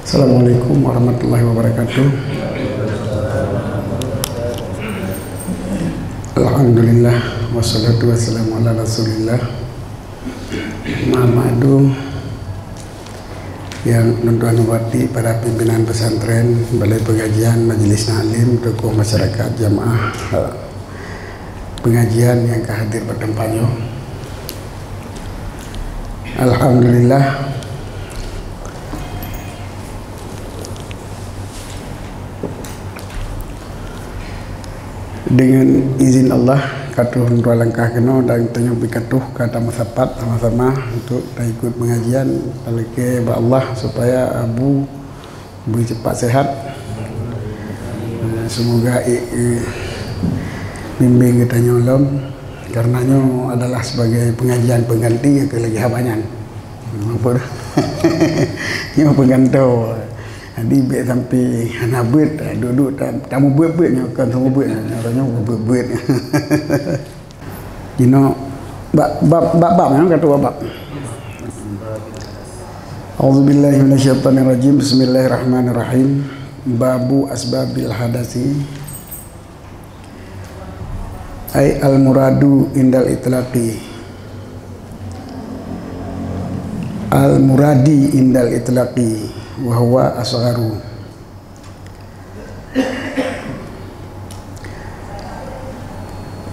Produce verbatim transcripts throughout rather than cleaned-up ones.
Assalamualaikum warahmatullahi wabarakatuh. Alhamdulillah, wassalatu wassalamu ala Rasulillah. Amma ba'du, yang tuan-tuan hormati para pimpinan pesantren, balai pengajian, majelis taklim, tokoh masyarakat, jamaah pengajian nyang ka hadir bak teumpat nyoe. Alhamdulillah, deungon izin Allah, ka troh dua langkah keunoe dan tanyoe pih ka troh ka tameusapat sama-sama untuk taikot pengajian. Talakée bak Allah supaya Abu bri cepat sehat. Eh, semoga, eh, eh, bimbing geutanyoe lom, karena nyoe adalah sebagai pengajian pengganti nyang keu lagée haba nyan. Apa dah? Nyoe penggantoe. Jadi, bèk sampai hana beuet, duek-duek ta-, tameubeuet-beuet nyoe, kon tameubeuet nyoe, nyoe beuet-beuet. Jinoe bab, bab, bab, bab, nyang ka tuwoe bab. A'udzubillahi minasyaitonirrajim. Bismillahirrahmanirrahim. Babu asbabil hadasi. Ai al-muradu indal itlaqi. Al-muradi indal itlaqi wa huwa asgharu.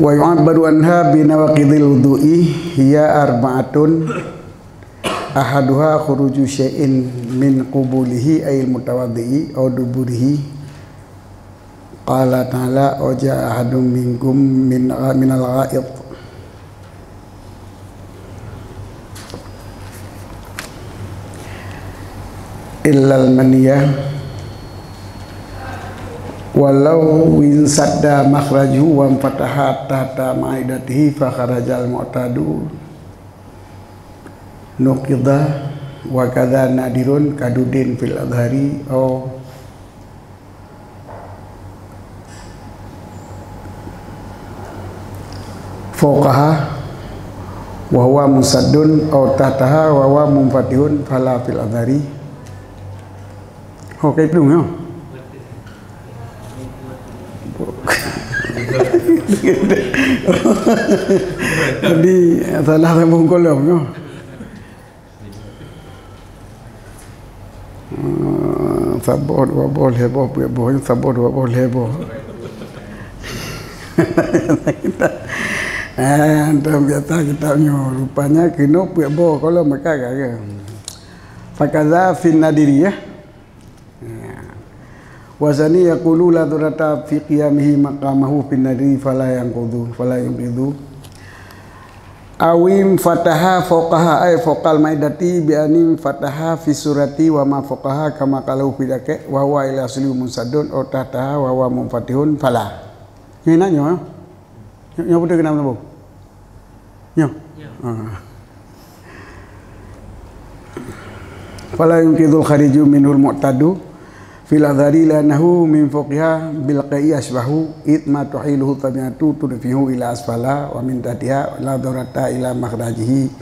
Wa yu'abbaru anha bi nawaqidil wudu'i hiya arba'atun, ahaduha khuruju syai'in min qubulihi, ayil mutawaddi'i, aw duburihi. Qala ta'ala, "Aw jaa ahadun minkum min, minal gha'it." Illal maniyya, walau insadda makhrajuhu wa fataha tahta ma'idatihi fa kharajal mu'tadu nuqidha, wa kadza nadirun kadudin fil adhari, aw fauqaha wa huwa munsaddun, aw tahtaha wa huwa munfatihun, fala fil adhari. Ho, kai plueng nyoe. Jadi, salah sambung kolom nyoe. Ah, saboh, dua boh, lhèe boh, peuet boh, saboh, dua boh, lhèe boh. Ah, antom biasa kitab nyoe. Rupanya keunoe peuet boh, kalau meuka ka. Fakaza fin nadiri, ya. Ya. Wa tsani yaqulu la dararata fi qiyamihi maqamahu fin nadiri fala yanqudhu, fala yanqudhu. Awin fataha fauqaha, ay fauqal maidati, bi anin fataha fi surati wa ma fauqaha kama qalahu fi daqaiq, wa huwa ila asli munsaddun, aw tahtaha wa huwa munfatihun, fala. Nyoe na nyoe. Nyoe, nyoe beutôi keunan sambung. Nyoe. Nyoe. Ah. Fala yunqidhul khariju minhul mu'tadu fil adhari li'annahu min fawqiha bil qai'i asbahu, id ma tuhiluhu tabi'atu tudfihu ila asfala wa min tahtiha la dararata ila makhrajihi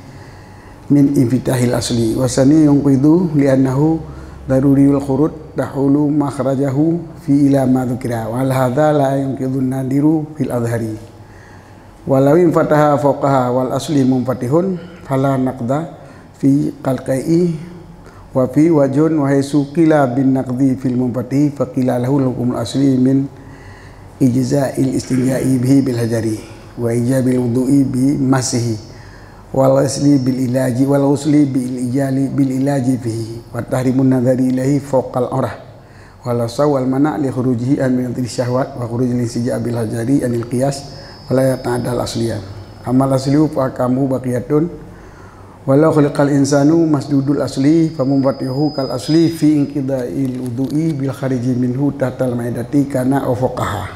min infitahil asli. Wa tsani yunqidhu li'annahu daruriyul khuruj tahulu makhrajahu fi ila ma dzukira. Wa ala hadza la yunqidhun nadiru fil adhari. Walau infataha fauqaha wal asli munfatihun, fala naqda fi qalqaihi wa fi wajhun wa haitsu qila bin naqdi fil munfatihi fa qila lahul hukmul asli min ijza'il istinja'i bihi bil hajari wa ijabil wudu'i bi massihi wal ghusli bil ilaji, wal ghusli bil ijali, bil ilaji fihi wa tahrimun nadhari ilaihi fauqal aurah. Wala sawal mana' li khurujihi an min syahwat wa khurujil insija' bil hajari anil qiyas wala yata'addal asliya. Amal asliyu fa ahkamuhu baqiyatun. Walau khuliqal insanu masdudul asli fa munfatihu kal asli fi inqida'il wudu'i bil khariji minhu tahtal maidati kana aw fawqaha.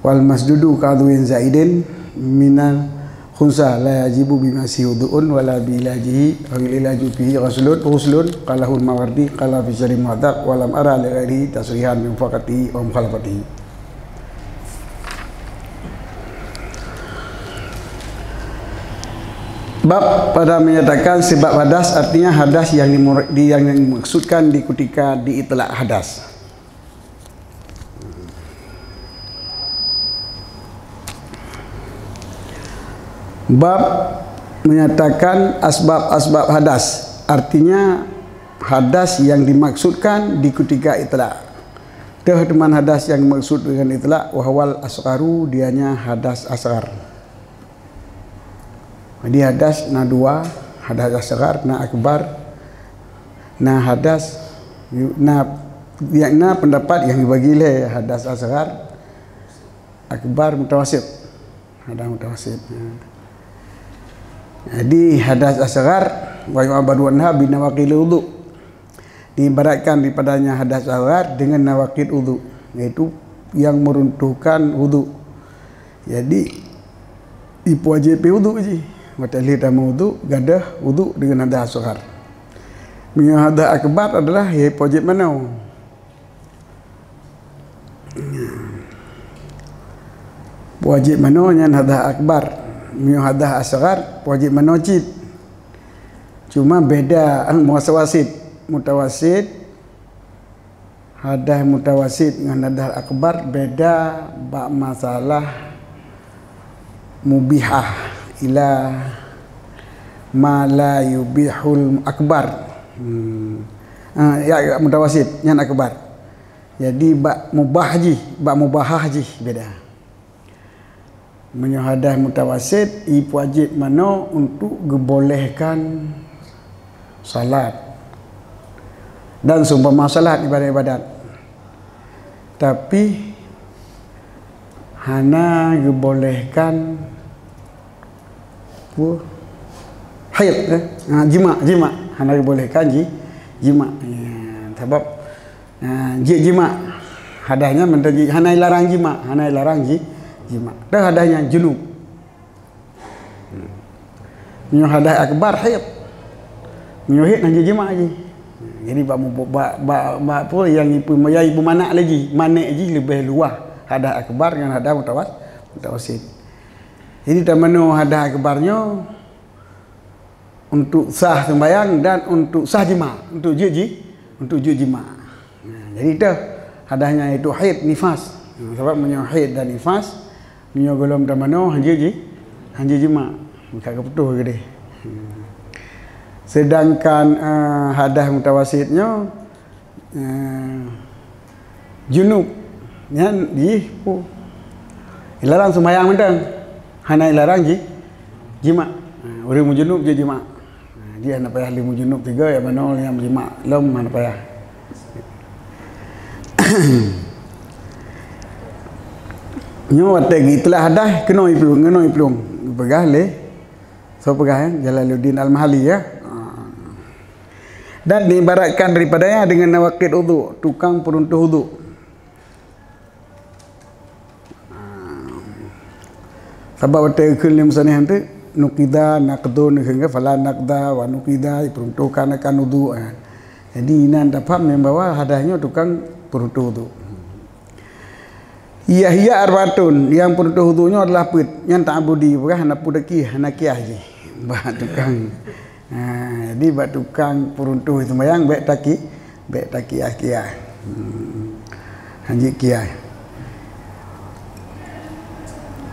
Wal masdudu ka udwin zaidin minal khunsa la yajibu bi massihi wudu'un wala bi ilajihi, awil ilaju fihi ghuslun, ghuslun, qalahul Mawardi, qala fi syarhi Muhadzab, wa lam ara li ghairihi tasrihan bi muwafaqatihi aw mukhalafatihi. Bab pada menyatakan sebab hadas, artinya hadas yang dimur-, di-, yang dimaksudkan di ketika diitlak hadas. Bab menyatakan asbab-asbab hadas, artinya hadas yang dimaksudkan di ketika itlak. Teuh teuma hadas yang dimaksud dengan itlak, wahwal asgharu, dianya hadas asghar. Jadi hadas na dua, hadas asghar, na akbar. Na hadas, na, na pendapat yang dibagi lé hadas asghar, akbar, mutawasit. Hadas mutawasit. Jadi hadas asghar, wa yu'abbaru anha binawaqidil wudu. Diibaratkan daripadanya hadas asghar dengan nawaqid wudu, yaitu yang meruntuhkan wudu. Jadi, ipeuwajéb pih wudu jih. Watée lheueh tameuwudu, gadôh wudu dengan hadas asghar. Meunyoe hadas akbar adalah ipeuwajéb manoe. Wajéb manoe nyan hadas akbar. Meunyoe hadas asghar, wajéb manoe cit. Cuma beda, eh, mutawasit. Mutawasit, hadas mutawasit ngon hadas akbar beda bak masalah mubihah ila ma la yubihul akbar. Hmm. Ah, ya, ya, mutawasit nyan akbar. Jadi bak mubah jih, bak mubahah jih beda. Meunyoe hadas mutawasit, ipeuwajéb manoe untuk geubolehkan salat dan seumpama salat, ibadat-ibadat. Tapi hana geubolehkan, peue? Haid, eh? Ha, jimak, jimak. Hana geubolehkan ji-, jimak. Ya, sabab Ha, jeuet jimak. Hadas nyan mantong jeuet, hana ilarang jimak, hana ilarang ji-, jimak. Teuh hadas nyan junub. Meunyoe hadas akbar, haid. Meunyoe haid, hana jeuet jimak jih. Jadi bak mu-, bak, bak, bak apa yang ipe-, yang ipeumanak lé jih, manék jih leubeh luwah hadas akbar ngon hadas mutawas-, mutawasit. Jadi tamanoe hadas akbar nyoe untuk sah sembahyang dan untuk sah jimak, untuk jeuet ji-, untuk jeuet jimak. Nah, jadi teuh hadas nyan, yaitu haid, nifas. Nah, sabab meunyoe haid dan nifas, meunyoe gohlom tamanoe, hana jeuet ji-, hana jeuet jimak. Buka keputuh gede. Sedangkan, eh, hadas mutawasit nyoe, Eh, junub nyan jih pu. Ilarang sumbayang mantong. Hana ilarang ji-, jimak. Eh, ureuëng meujunub jeuet jimak. Eh, jih hana payah lé meujunub tiga, ya manoe nyang jimak lom hana payah. Nyoe watée geuitlak hadas, keunoe iplueng, keunoe iplueng. Geupeugah lé, soe peugah, eh? Jalaluddin Al-Mahali, ya. Dan diibaratkan daripadanya dengan nawaqid udhu, tukang peuruntuh udhu. Sabab watée geukheun lé musannif nyan, nukida naqdun, geukheun, fala naqda wa nukida, dipeuruntuhkan akan udhu. Jadi inan tapaham nyang bahwa hadas nyoe tukang peuruntuh udhu. Iya, hiya arbaatun, nyang peuruntuh udhu nyoe adalah peuet, nyan ta'abudi, peugah hana peue daki, hana kiah jih. Bak tukang. Ha, jadi bak tukang peuruntuh sumbayang bék taki, bék takiah-kiah. Hmm. Hanjeuet kiah.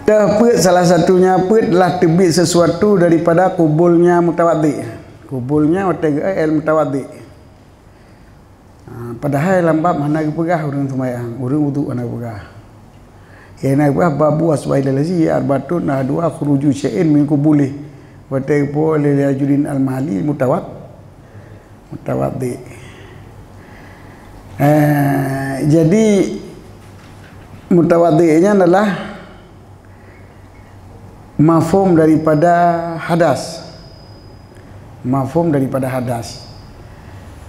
Teuh peuet, salah satunya peuet adalah teubiet sesuatu daripada kubulnya mutawaddi. Kubulnya watée geu-, eh, mutawaddi. Ha, padahai lam bab hana geupeugah ureuëng sumbayang, ureuëng udhu hana geupeugah. Hana geupeugah babu asbail lazi arbaatun ahaduha khuruju syai'in min qubulih. Watée geupeugah lé Jalaluddin Al-Mahali mutawad-, mutawaddi. Eh, jadi mutawaddi nyan adalah mafhum daripada hadas. Mafhum daripada hadas.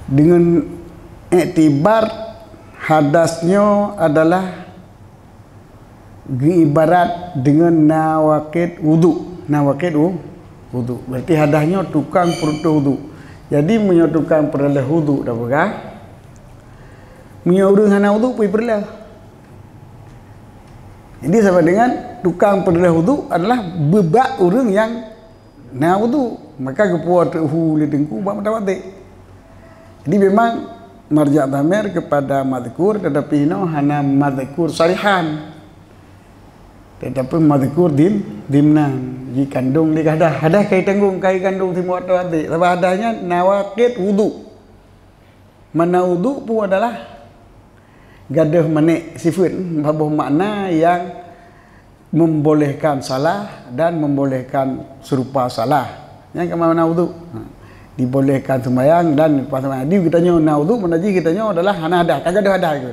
Dengan iktibar hadas nyoe adalah geuibarat dengan nawaqid wudhu. Nawaqid wu-, wudhu. Berarti hadas nyoe tukang peuruntuh wudhu. Jadi meunyoe tukang peureuloh wudhu dah peugah, meunyoe ureuëng hana wudhu pih peureuloh. Jadi sama dengan tukang peureuloh wudhu adalah beubak ureuëng nyang Na wudu, maka geupuwoe teuk hu lé teungku bak mutawaddi. Jadi memang marja' dhamir kepada mazkur, tetapi inoe hana mazkur sarihan. Tetapi mazkur dim-, dimnan, jikandong lé hadah. Hadah ka jitanggong, ka jikandong simuat mutawaddi. Sabab hadah nyan nawaqid wudu. Makna wudu pun adalah gadôh manéh sifeut, saboh makna nyang membolehkan salah dan membolehkan serupa salah. Nyan ka makna wudu. Ha. Dibolehkan sembahyang dan lepas sembahyang. Di geutanyoe na wudu, makna jih geutanyoe adalah hana hadah, ka gadôh hadah ke.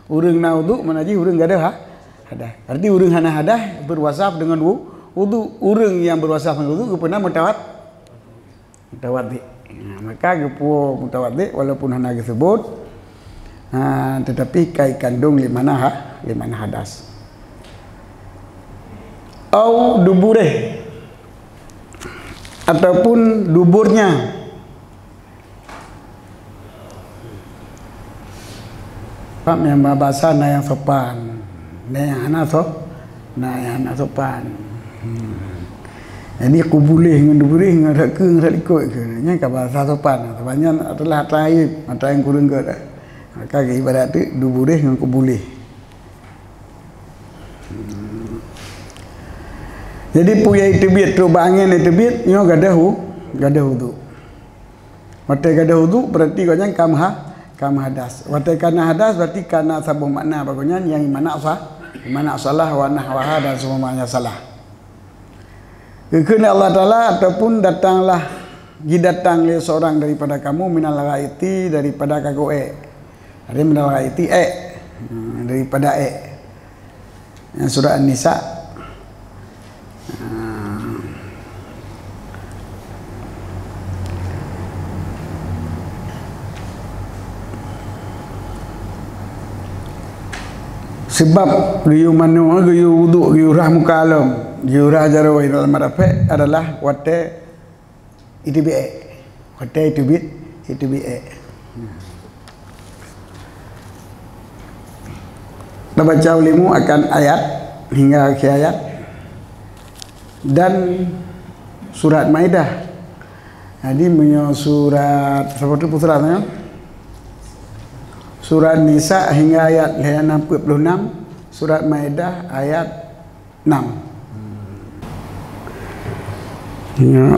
Ureuëng na wudu, makna jih ureuëng gadôh ha-, hadah. Berarti ureuëng hana hadah berwasaf dengan wu-, wudu. Ureuëng nyang berwasaf dengan wudu geupeuna mutawat-, mutawaddi. Ha, maka geupuwoe mutawaddi walaupun hana geuseubut, ha, tetapi ka jikandong lé makna ha-, lé makna hadas. Au dubureh, ataupun duburnya. Sebab nyang bahasa na nyang sopan, na nyang hana so-, na nyang hana sopan. Hmm. Jadi kubuléh ngon duburéh ngon rak keu ngon rak likot ke. Nyan ka bahasa sopan. Sebab nyan adalah atra aib, atra nyang kureueng gét. Maka ibarat tu duburéh ngon kubuléh. Jadi peue nyang teubiet, trok bak angén nyang teubiet, nyoe gadôh wu-, gadôh wudu. Watée gadôh wudu, berarti gobnyan ka meuha-, ka meuhadas. Watée ka na hadas, berarti ka na saboh makna bak gobnyan nyang imanah sa-, imanah salah wa nahwaha dan seumamaknya salah. Geukheun lé Allah Taala, ataupun datanglah, jidatang lé seorang daripada kamu minal ghaiti, daripada kagoe ék. Ada minal ghaiti ék. Hmm, daripada ék. Nyang surat An-Nisa. Ah. Sebab geuyue manoe, geuyue wuduk, geuyue rhah muka lom, geuyue rhah jaroe dalam marafek adalah watée Iteubiet ék. Watée iteubiet, iteubiet ék. Tabaca ulému akan ayat hingga akhé ayat dan surat Maidah. Jadi meunyoe surat, saboh teupeu surat nyoe? Surat Nisa hingga ayat lhée nam peuet ploh nam, surat Maidah ayat nam. Ya,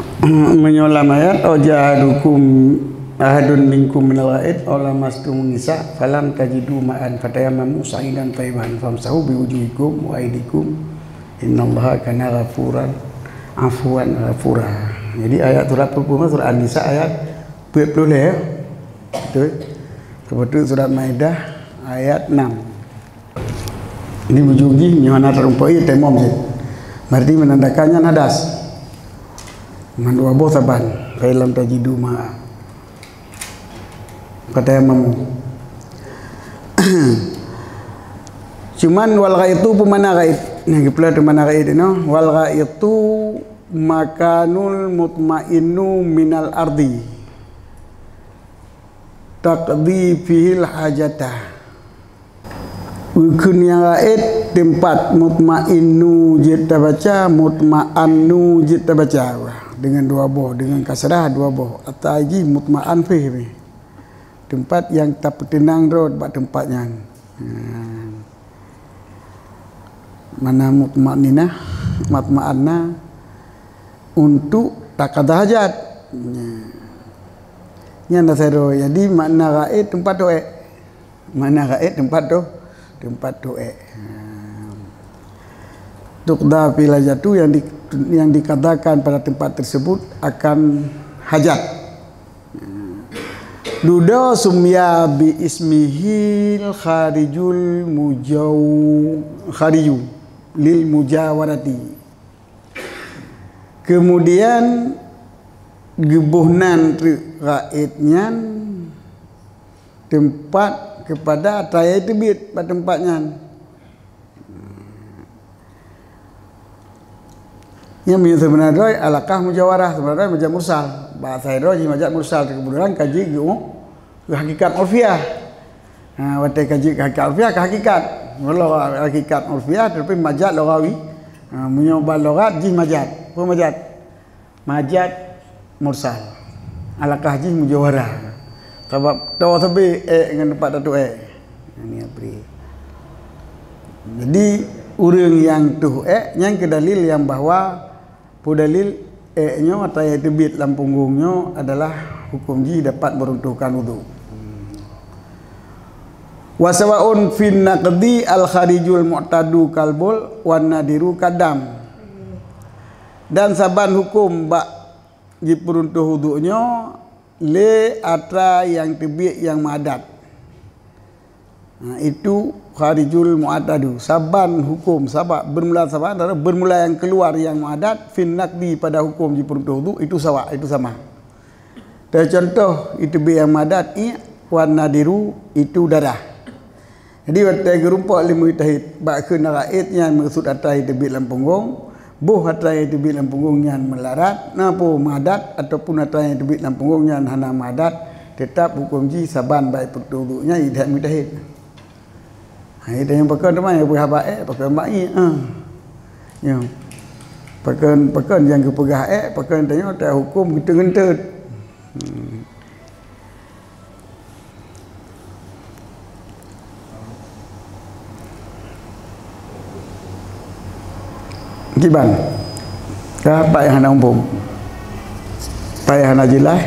meunyoe lam ayat, "Au jaa ahadukum, ahadun minkum minal ghaid, au lamastumun nisa, falam tajidu ma'an, fatayammamu sa'idan thayyiban, famsahu biwujuhikum wa aidikum, innallaha kana ghafuran, afuwan ghafura." Jadi ayat surat peuet ploh, surat An-Nisa ayat peuet ploh lhée, ya. Betul? Seperti surat Maidah ayat nam. Ini bujur jih nyoe hana tarumpok ié tayamom cit. Berarti menandakan nyan hadas. Mandua boh saban. Fa illam tajidu ma. Fatayammamu. Cuman wal ghaitu peue makna ghait. Nyang geupeuleueh teuh makna ghait inoe. Wal ghaitu makanul mutmainnu minal ardi. Taqdi fihil hajata. Geukheun nyang raét teumpat mutmainnu jeuet tabaca, mutmaannu jeuet tabaca. Dengan dua boh, dengan kasrah dua boh. Ata jih mutmaan fih pih. Teumpat nyang tapeuteunang droe bak teumpat nyan. Hmm. Mana mutmaninah, mutmaanna untuk takada hajat. Nyan. Nyan dasar droe. Jadi makna raét teumpat tu ék. Makna raét teumpat tu, teumpat tu ék. Ha. Tuqda fil hajatu yang di, yang dikadakan pada tempat tersebut akan hajat. Dudoe sumya bi ismihil kharijul mujau-, khariju lil mujawarati. Kemudian geuboh nan treuk raét nyan teumpat kepada ata nyang teubiet bak teumpat nyan. Nyan meunyoe seubeuna droe alakah mujawarah, seubeuna droe majaz mursal. Bak asai droe jih majaz mursal, keumudian ka jeuet geu-, geuhakikat urfiah. Ha, watée ka jeuet keu hakikat urfiah, ka hakikat. Walau hakikat urfiah, tapi majaz lughawi. Ha, meunyoe bak lughat jih majaz. Peue majaz? Majaz mursal. Alakah jih mujawara. Sabab toe sabé ek ngon teumpat tatuek ek. Ini abri. Jadi, ureuëng nyang tuek ek, nyang keu dalil nyang bahwa peue dalil ek nyoe atra nyang teubiet lam punggong nyoe adalah huköm jih dapat meuruntuhkan udhu. Wa sawaun fin naqdi al kharijul mu'tadu kal bawl wan nadiru kadam. Dan saban huköm bak jipeuruntuh udhu nyoe lé atra nyang teubiet nyang meuadat. Ha, itu kharijul mu'tadu. Saban huköm, sabab, bermula saban, bermula nyang keuluar nyang meuadat, fin naqdi pada huköm jipeuruntuh udhu, itu sawa, itu sama. Teucontoh, itu teubiet nyang meuadat, iek, wan nadiru, itu darah. Jadi, watée geurumpok lé mujtahid, bak kheun ghaid nyan meukeusut atra nyang teubiet lam punggong, boh atra nyang teubiet lam punggong nyan meularat, na peue meuadat, ataupun atra nyang teubiet lam punggong nyan hana meuadat, teutab huköm jih saban bak jipeuruntuh udhu nyan ijtihad mujtahid. Ha, ijtihad nyang pakon teuma nyang peugah bak ek, pakon bak iek, ha. Ya. Pakon, pakon nyang geupeugah ek, pakon tanyoe ta huköm geuteungeunteut. Hmm. Kiban. Ka pat nyang hana muphom? Pat nyang hana jeulaih?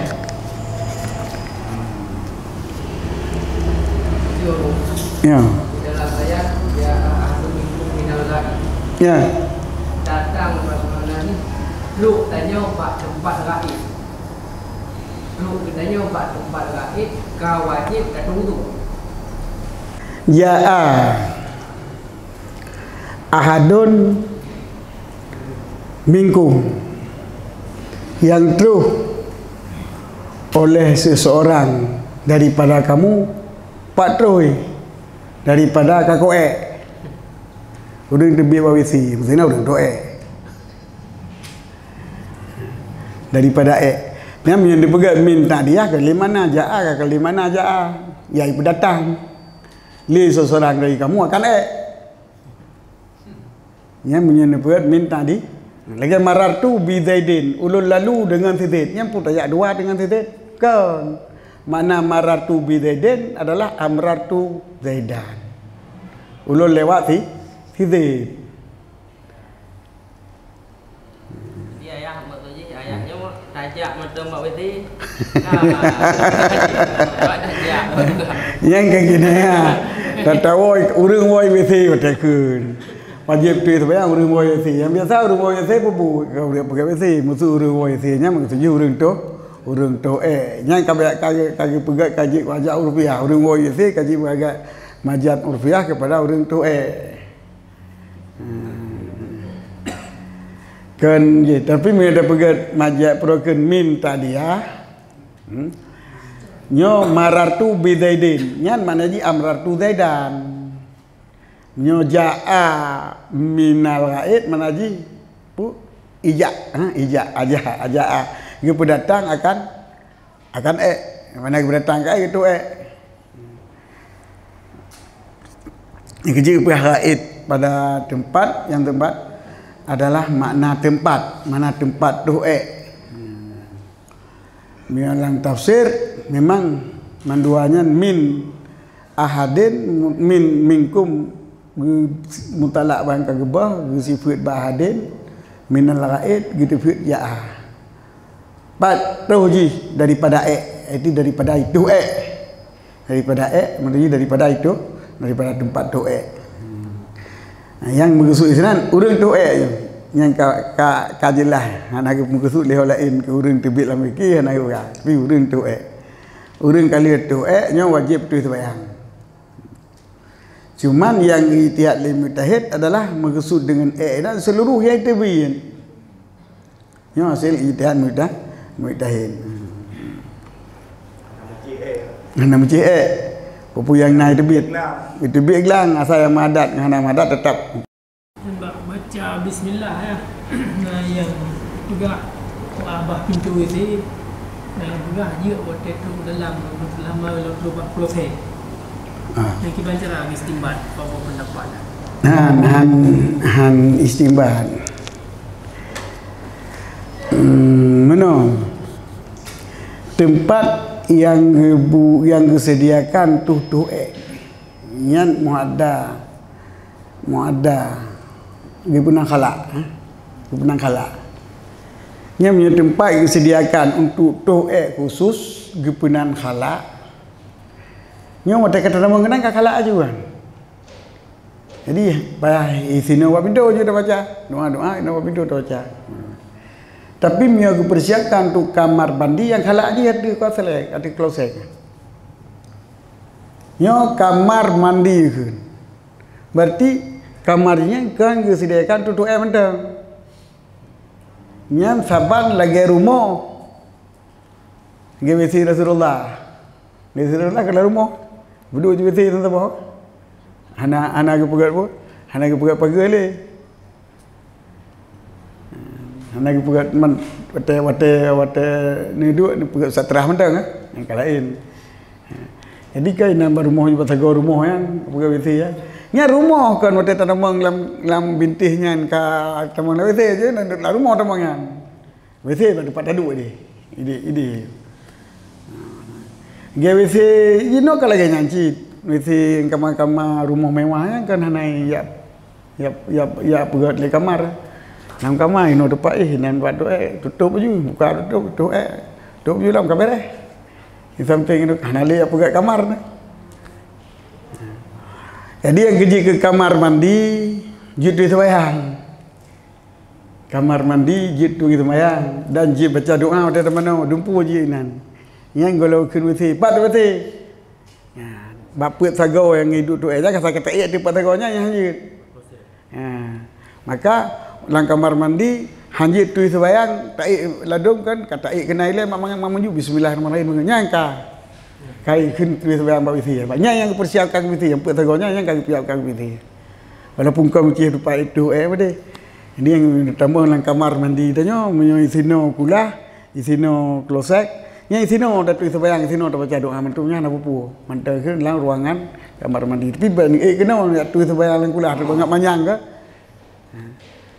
Ya. Dalam ayat, "Ya ahadun minkum minal ghaid." Ya. Datang bagaimana ni? Trok tanyoe bak teumpat ghaid. Trok geutanyoe bak teumpat ghaid ka wajéb gata udhu. Jaa ahadun minkum, nyang troh oleh seseorang daripada kamu, pat troh daripada ka kuek. Ureuëng teubiet bak WC, maksudnya ureuëng troh ek. Daripada ek. Nyan meunyoe dipeugah min ta'diyah ka lé makna jaa, ka lé makna jaa, yaitu datang. Lé seseorang dari kamu akan ek. Nyan meunyoe dipeugah min ta'di. Lagée marartu bi Zaidin, ulôn lalu dengan si Zaid. Nyan peue tajak dua dengan si Zaid? Kon. Makna marartu bi Zaidin adalah amrartu Zaidan. Ulôn lewat si, si Zaid. Jadi ayah maksud jih, ayah nyoe tajak mantong bak WC. Nah, tajak. Nyang ka gini ya. Tatawoe ureuëng woe WC watée kheun. Wajéb teuh sembahyang ureuëng woe WC. Nyang biasa ureuëng woe WC peue buet, ka ureuëng peugah WC. Maksud ureuëng woe WC nyan maksud jih ureuëng troh, ureuëng troh ek. Nyang ka, ka, ka geupeugah ka jeuet wajah urfiah. Ureuëng woe WC ka jeuet wajah majaz urfiah kepada ureuëng troh ek. Hmm. Kon jih, tapi meunyoe tapeugét majaz peurokon min ta'diyah, hmm, nyoe marartu bi Zaidin, nyan makna jih amrartu Zaidan. Nyoe jaa minal ghaid, makna jih pu-, ijak, ha, ijak, ajak, ajak, ah. Geupeudatang akan, akan ek. Makna geupeudatang akan ek, geutroh ek. Nyang keujeuet peugah ghaid pada teumpat, nyang teumpat adalah makna teumpat, makna teumpat troh ek. Meunyoe lam tafsir, memang mandua nyan min ahadin, min, minkum, geu-, mutalak ban ka geubah, geusifeuet bak ahadin, minal ghaid, geuteufeuet jaa. Pat troh jih daripada ek, itu daripada itu ek. Daripada ek, maksudnya daripada itu, daripada teumpat troh ek. Nah, nyang meukeusut sinan, ureuëng troh ek nyoe. Nyang ka, ka, ka jeulaih, hana geumeukeusut lé ureuëng laén keu ureuëng teubiet lam fikih, hana geumeukeusut. Tapi ureuëng troh ek. Ureuëng ka lheueh troh ek, nyoe wajéb troh sembahyang. Cuman nyang ijtihad lé mujtahid adalah meukeusut deungon ek nyan seuluruh nyang teubiet. Nyoe hasé ijtihad mujta-, mujtahid. Hana meucéh ek. Peue-peue nyang na teubiet. Teubiet glang, asai nyang meuadat ngon hana meuadat teutap. Bak baca bismillah, ya. Nah, nyang peugah bak babah pintoe WC, nyang peugah jeuet watée troh dalam, seulama lom troh bak kloset. Ah. Nyang kiban cara istimbat, apa pendapat? Han, han, han istimbat. Hmm. Nyoe teumpat nyang geubu-, nyang geuseudiakan tutoh ék. Nyan muadda, muadda geupeunang khala, ha? Geupeunang khala. Nyan meunyoe teumpat geuseudiakan untuk toh ék khusus geupeunang khala, nyoe watée ka teurimong keunan ka khala aju kan. Jadi, payah isinoe bak pintoe jeuet tabaca. Doa-doa inoe bak pintoe tabaca. Tapi meunyoe geupeursiapkan untuk kamar mandi nyang khala jih ateueh kloset, ateueh kloset. Nyoe kamar mandi kheun. Berarti kamar nyan kon geuseudiakan tutoe ék mantong. Nyan saban lagée rumoh. Lagée WC Rasulullah. WC Rasulullah ka lam rumoh. Beuduek di WC teuma saboh. Hana, hana geupeugét peue? Hana geupeugét pageue lé. Hana geupeugét man, watée, watée, watée neuduek neupeugét satrah mantong, eh? Nyang ka laén. Jadi, kai nan bak rumoh, bak sagoe rumoh nyan, peugét WC nyan. Nyan rumoh kon watée tatamong lam, lam bintéh nyan ka tamong lam WC je, nan lam rumoh tamong nyan. WC bak teumpat taduek deh. Idéh, idéh. Lagée WC jinoe ka lagée nyan cit. WC kama-kama rumoh mewah nyan kan hana jak, jak, jak, jak peugét lé kamar. Lam kama inoe teumpat, eh, nan bak tu, eh, tutôp laju, buka tutôp, tutôp, eh, tutôp laju lam ka beres. Di sampéng tu hana lé jak peugét kamar tu. Jadi nyang geujeuet keu kamar mandi, jeuet turi seumayang. Kamar mandi jeuet turi seumayang dan jeuet baca doa watée tamanoe, dumpeue jih inan. Nyan gohlom kheun WC, pat WC. Nyan, bak peuet sagoe nyang iduek tutoe, eh, jangan sakét taék di pat sagoe nyan, nyan jeuet. Ha. Maka lam kamar mandi hanjeuet turi seumayang, taék ladôm kan, ka taék keunan ilée mak mangat mak manjub bismillahirrahmanirrahim, nyan ka. Kai kheun turi seumayang bak WC. Nyan nyang geupeursiapkan WC, nyang peuet sagoe nyan nyang ka geupeursiapkan WC. Walaupun kon meucih teumpat itu, eh, apa deh. Ini nyang tamong lam kamar mandi tanyoe, meunyoe isinoe kulah, isinoe kloset, nyang isinoe taturi seumayang, isinoe tabaca doa mantong nyan hana peue-peue. Mantong kheun lam ruangan kamar mandi. Tapi ban, eh, keunoe jak turi seumayang lam kulah, tu bangat manyang ke?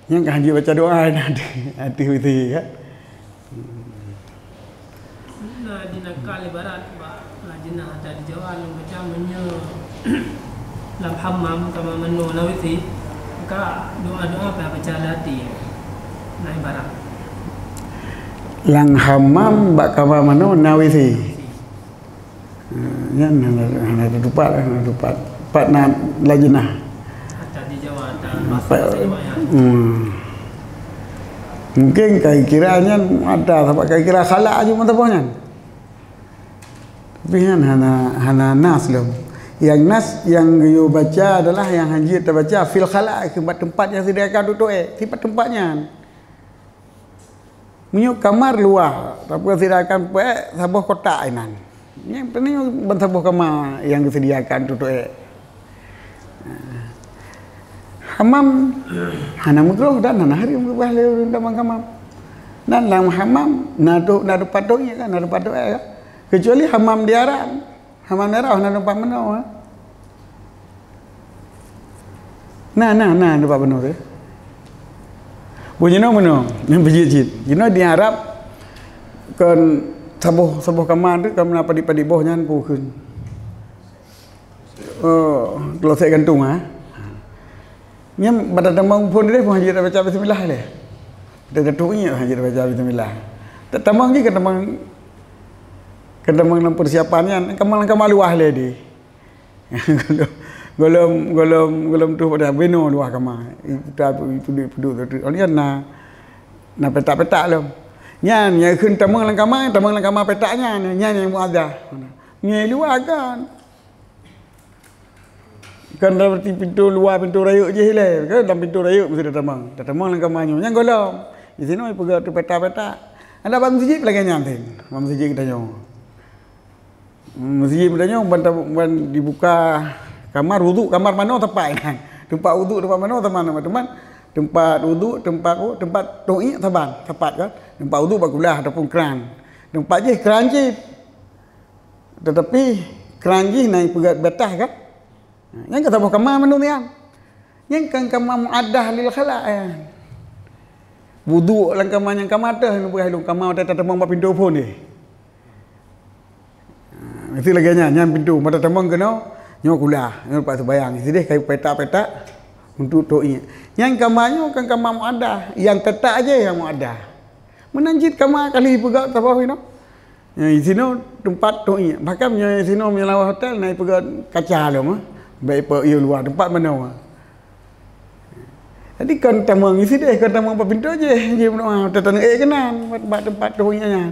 Nyang ka hanjeuet baca doa ateueh, ateueh WC kan. Na di nakal ibarat bak lajnah ata di Jawa lôn baca meunyoe lam hammam kama manoe na WC, maka doa-doa payah baca lati. Na ibarat. Lam hammam bak kama manoe na WC. Eh, nyan hana, hana teutupat, hana teutupat. Pat na lajnah. Ata di Jawa, ata bahasa Jawa ya. Hmm. Mungkin kai kira nyan ada, sabab kai kira khala aju meusaboh nyan. Tapi nyan hana, hana nas lom. Yang nas, yang geuyue baca adalah yang hanjeuet tabaca fil khala, keu bak teumpat nyang seudiakan tutoe, sifat teumpat nyan. Meunyoe kamar luwah, tapi seudiakan peuék saboh kotak inan. Nyang penting ban saboh kama nyang geuseudiakan tutoe. Hamam hana meugroh dan hana hareuem geupeugah lé ureuëng tamong hamam. Dan lam hamam na tu, na teumpat toh, iya kan, na teumpat toh, eh, kan? Kecuali hamam di Arab. Hamam di Arab na teumpat meunoe, eh. Na, na, na teumpat meunoe, eh. Bunoe meunoe, nyang beujeuet cit. Jinoe di Arab kon saboh, saboh kama tu, kama na padit-padit boh nyan peue kheun. Oh, kloset gantung, ha. Nyan bak tatamong phon deh, pun hanjeuet tabaca bismillah lé. Teututup nyan hanjeuet tabaca bismillah. Tatamong jih ka tamong, ka tamong lam persiapan nyan, kama, kama luwah lé deh. Gohlom, gohlom, gohlom tuh pada beno luwah kama. Ipuduk, ipuduk, ipuduk, ipuduk. Oleh na, na petak-petak lom. Nyan, nyang kheun tamong lam kama, tamong lam kama petak nyan, nyan nyang muadah. Nyan luwah kan. Kan dalam arti pintoe luwa, pintoe rayeuk jih ilée, kan dalam pintoe rayeuk meusti tatamong. Tatamong lam kama nyoe, nyang gohlom. Di sinoe peugah tu petak-petak. Ada bak meuseujid lagée nyan teuh, bak meuseujid geutanyoe. Meuseujid geutanyoe ban ta-, ban dibuka kamar wudhu, kamar manoe teumpat nyan. Teumpat wudhu, teumpat manoe, teumpat manoe, teumpat, teumpat wudhu, teumpat, teumpat toh iék saban, teumpat kan. Teumpat wudhu bak kulah ataupun kran. Teumpat jih kran cit. Tetapi kran jih na ipeugét batah kan? Nyan ka saboh kama mandum nyan. Nyan kan kama muaddah lil khala, ya. Wudhu lam kama nyang kama teuh, neupeugah lôn kama watèe tatamong bak pintoe phôn deh. Ha, meusti lagèe nyan, nyan pintoe, mata tamong keunoe, nyoe kulah, nyoe pat seubayang. Sideh ka petak-petak untuk toh iék. Nyan kama nyoe kan kama muadah, nyang teutap aja nyang muadah. Meunan cit kama kali peugah saboh inoe. Nyang sinoe teumpat toh iék. Bahkan nyang sinoe meunyoe lam hotel na ipeugah kaca lom, eh. Bèk ipeuyue luwa, teumpat manoe. Jadi kon tamong sideh, kon tamong bak pintoe jih, jih meudoa, teuteuneuk ék keunan, bak, bak teumpat toh iék nyan.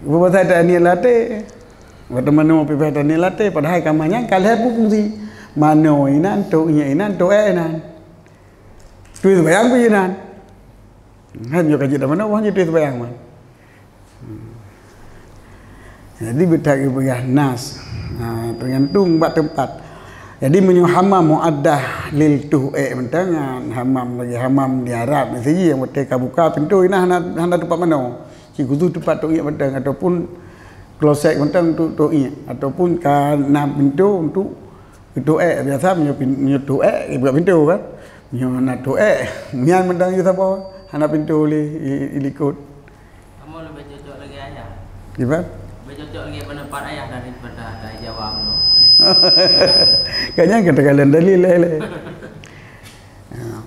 Bubasai ta niet lam até. Bak teumanoe pih ta niet lam até, padahai kama nyan ka lhèe fungsi. Manoe inan, toh iék inan, toh ék inan. Tui seubayang pih inan. Hai nyoe ka jeuet lam manoe, wah jeuet tui seubayang man. Jadi beutak geupeugah nas. Ha, teugantung bak teumpat. Jadi meunyoe hamam muaddah lil toh ék mantong, ha, hamam lagèe hamam di Arab miseue nyang watèe ka buka pintoe na hana, hana teumpat manoe. Cit khusos teumpat toh iék mantong ataupun kloset mantong untuk toh iék ataupun ka na pintoe untuk Pintoe ék, biasa meunyoe pin-, meunyoe toh ék, ibuka pintoe kan. Meunyoe hana toh ék, nyan mantong jih saboh, hana pintoe lé i, i likot. Kamoe leubeh cocok lagèe ayah. Gimana? Leubeh cocok lagèe peundapat ayah daripada ata Jawa meunyoe. Kan nyan kata kalian dalil lé, lé. Ya.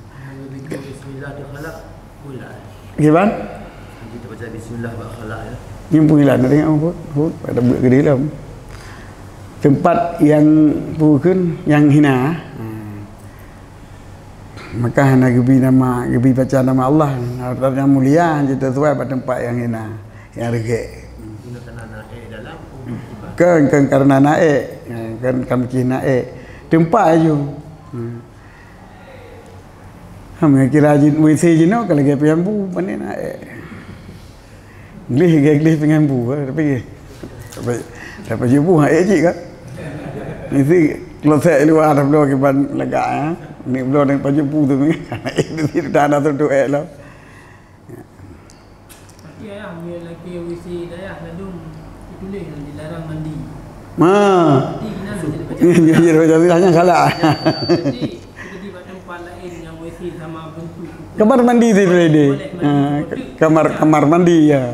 Bismillah di khalaq, pula. Gimana? Kita baca bismillah bak khalaq, ya. Nyang penghilang tengok apa? Apa? Ada buat ke dalam. Tempat yang bukan, yang hina. Hmm. Maka hana geubri nama, geubri baca nama Allah. Harta yang mulia, hana teusesuai bak tempat yang hina, yang regek. Guna tanah naik dalam, oh, tempat. Kan, kan karena naik. Kan, kan mungkin naik. Tempat aju. Hmm. Ha, meunyoe kira jin W C jinoe ka lagèe peunyambu, pane na, eh. Gleh, gleh, gleh peunyambu, eh, tapi, tapi, tapi jibu, ha, eh, cik kan? Mesti kloset luwa dah bloe kiban lagak, eh. Ni bloe dengan panyambu tu, eh, itu, itu dah, dah tentu, eh, lah. Tapi ayah, meunyoe lakèe W C dayah ladôm, ituléh nyang dilarang mandi. Ma. Mandi kinan jadi baca. Jadi baca hanya salah. Jadi, jadi bak tempat laén nyang W C sama bentuk. Kamar mandi tu tadi. Boleh mandi. Ha, kamar, kamar mandi, ya.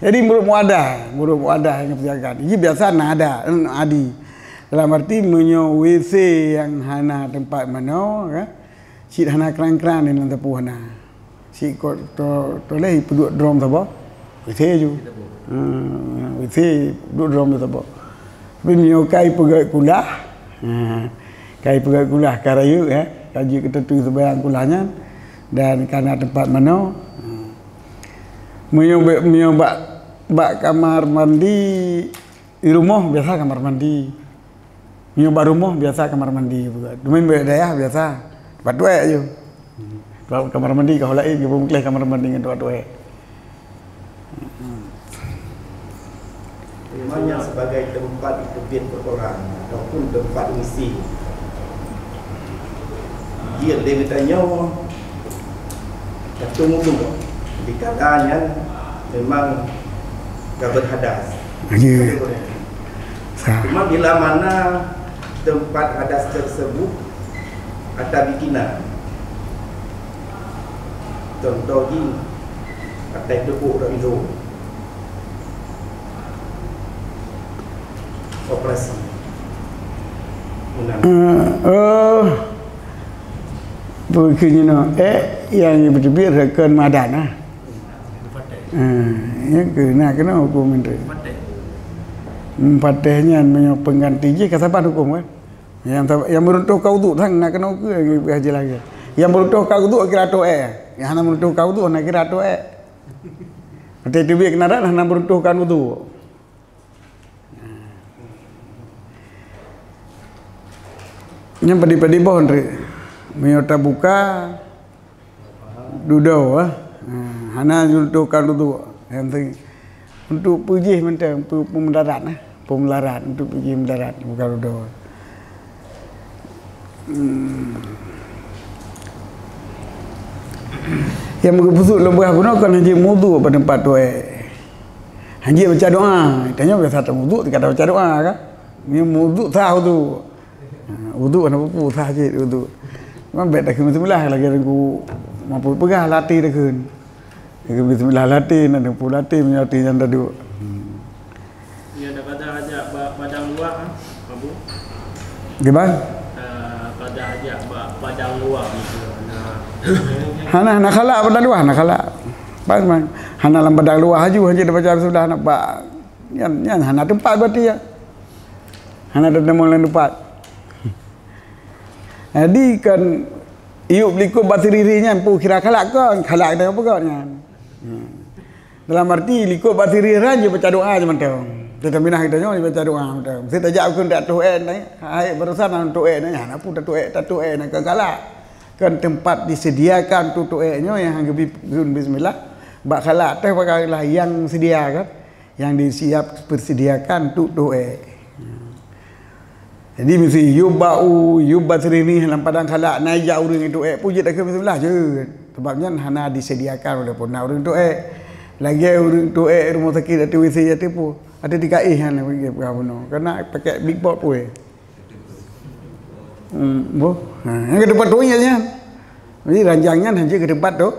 Jadi, menurut muadah, menurut muadah nyang peugah. Jadi, biasa na ada, adi. Dalam arti, meunyoe W C nyang hana tempat manoe, kan? Cit hana kran-kran di dalam teupeu hana. Sikot to-, toleh ipeuduek drom saboh. Beutôi ju. Ha, beutôi duek drom saboh. Tapi meunyoe kai peugöt kulah, ha, kai peugöt kulah ka rayeuk, eh, ka jeuet keu teutui seubayang kulah nyan dan ka na teumpat manoe. Ha. Meunyoe be-, meunyoe bak, bak kamar mandi di rumoh biasa kamar mandi. Meunyoe bak rumoh biasa kamar mandi buka. Teuma bak dayah biasa bak tuek ju. Kalau kamar mandi ka laén, geupeumeukléh kamar mandi ngon tuek-tuek. Memangnya sebagai tempat teubiet kotoran ataupun tempat ngisi. Jeuet lé geutanyoe Satu mudhu, dikata nyan memang ka berhadas. Ya. Sa- Cuma bila mana tempat hadas tersebut ata bikinan, contoh jih, atai teuku dak ilu. Operasi. Menang. Eh, oh. Bukeunyeunoe, eh, nyang beuteubiet rukon madan, ah. Eh, nyang keu-, na keunoe huköm menteri. Meupatéh nyan meunyoe pengganti jih ka saban huköm, kan? Nyang sab-, nyang meuruntuhkan udhu sang na keunoe keu, eh, haji lagèe. Nyang meuruntuhkan udhu kira toh, eh. Nyang hana meuruntuhkan udhu hana kira toh, eh. Watèe teubiet keunaran hana meuruntuhkan udhu. Nyan padé-padé boh, Ndri. Meunyoe tabuka dudoe, eh, hana jeuet toh ka dudoe. Nyang penting untuk peujih mantong, peu-, peumularat, eh. Peumularat, untuk peujih mularat, buka dudoe. Hmm. Nyang meugeupeusuet lôn peugah bunoe kon hanjeuet mudhu bak teumpat tuek. Hanjeuet baca doa. Tanyoe biasa tamudhu, teuka baca doa, kan? Nyoe mudhu sah udhu. Ha, udhu hana peue-peue, sah cit udhu. Cuma bèk takheun seubelah lagèe Teungku Mampu peugah latih takheun. Takheun bismillah latih, nak teupeu latih meunyoe latih nyan taduek. Hmm. Ya, dah kada ajak ba-, padang luwah, ah, Abu. Gimana? Ah, kada ajak ba-, padang luwah gitu. Nah. Hana, hana khalak padang luwah, hana khalak. Pas man. Hana lam padang luwah aju, hana dibaca bismillah, nak ba-, nyan, nyan hana teumpat berarti ya. Hana teumpat lam teumpat. Jadi kan, yub likot bak siriri nyan, peue kira khalak kon, khalak kita peugah nyan. Hmm. Dalam arti, likot bak siriri nyan, dia baca doa je mantong. Kita minah kita nyoe, dia baca doa mantong. Mesti tajak ukeue tak tuh eh, hai, barusan nang tuh eh, nanya, apa tak tuh eh, tak tuh eh, nak khalak. Kan tempat disediakan tu tuh eh nyoe yang geubri bismillah. Bak khalak teh pakai lah yang sedia kan. Yang disiap persediakan tu tuh eh. Jadi mesti yub bak u, yub bak siriri lam padang khalak, na jak ureueng itu eh, pujit takheun bismillah jeuet. Sebab nyan hana disediakan oleh pun na ureueng itu eh. Lagèe ureueng itu eh rumoh sakit ateueh W C ateueh pu, ateueh tikaih nyan lagèe peugah bunoe. Karena pakai big pot pue. Hmm, boh. Ha, nyang keu teumpat tueng nyan. Jadi ranjang nyan hanya keu teumpat tu.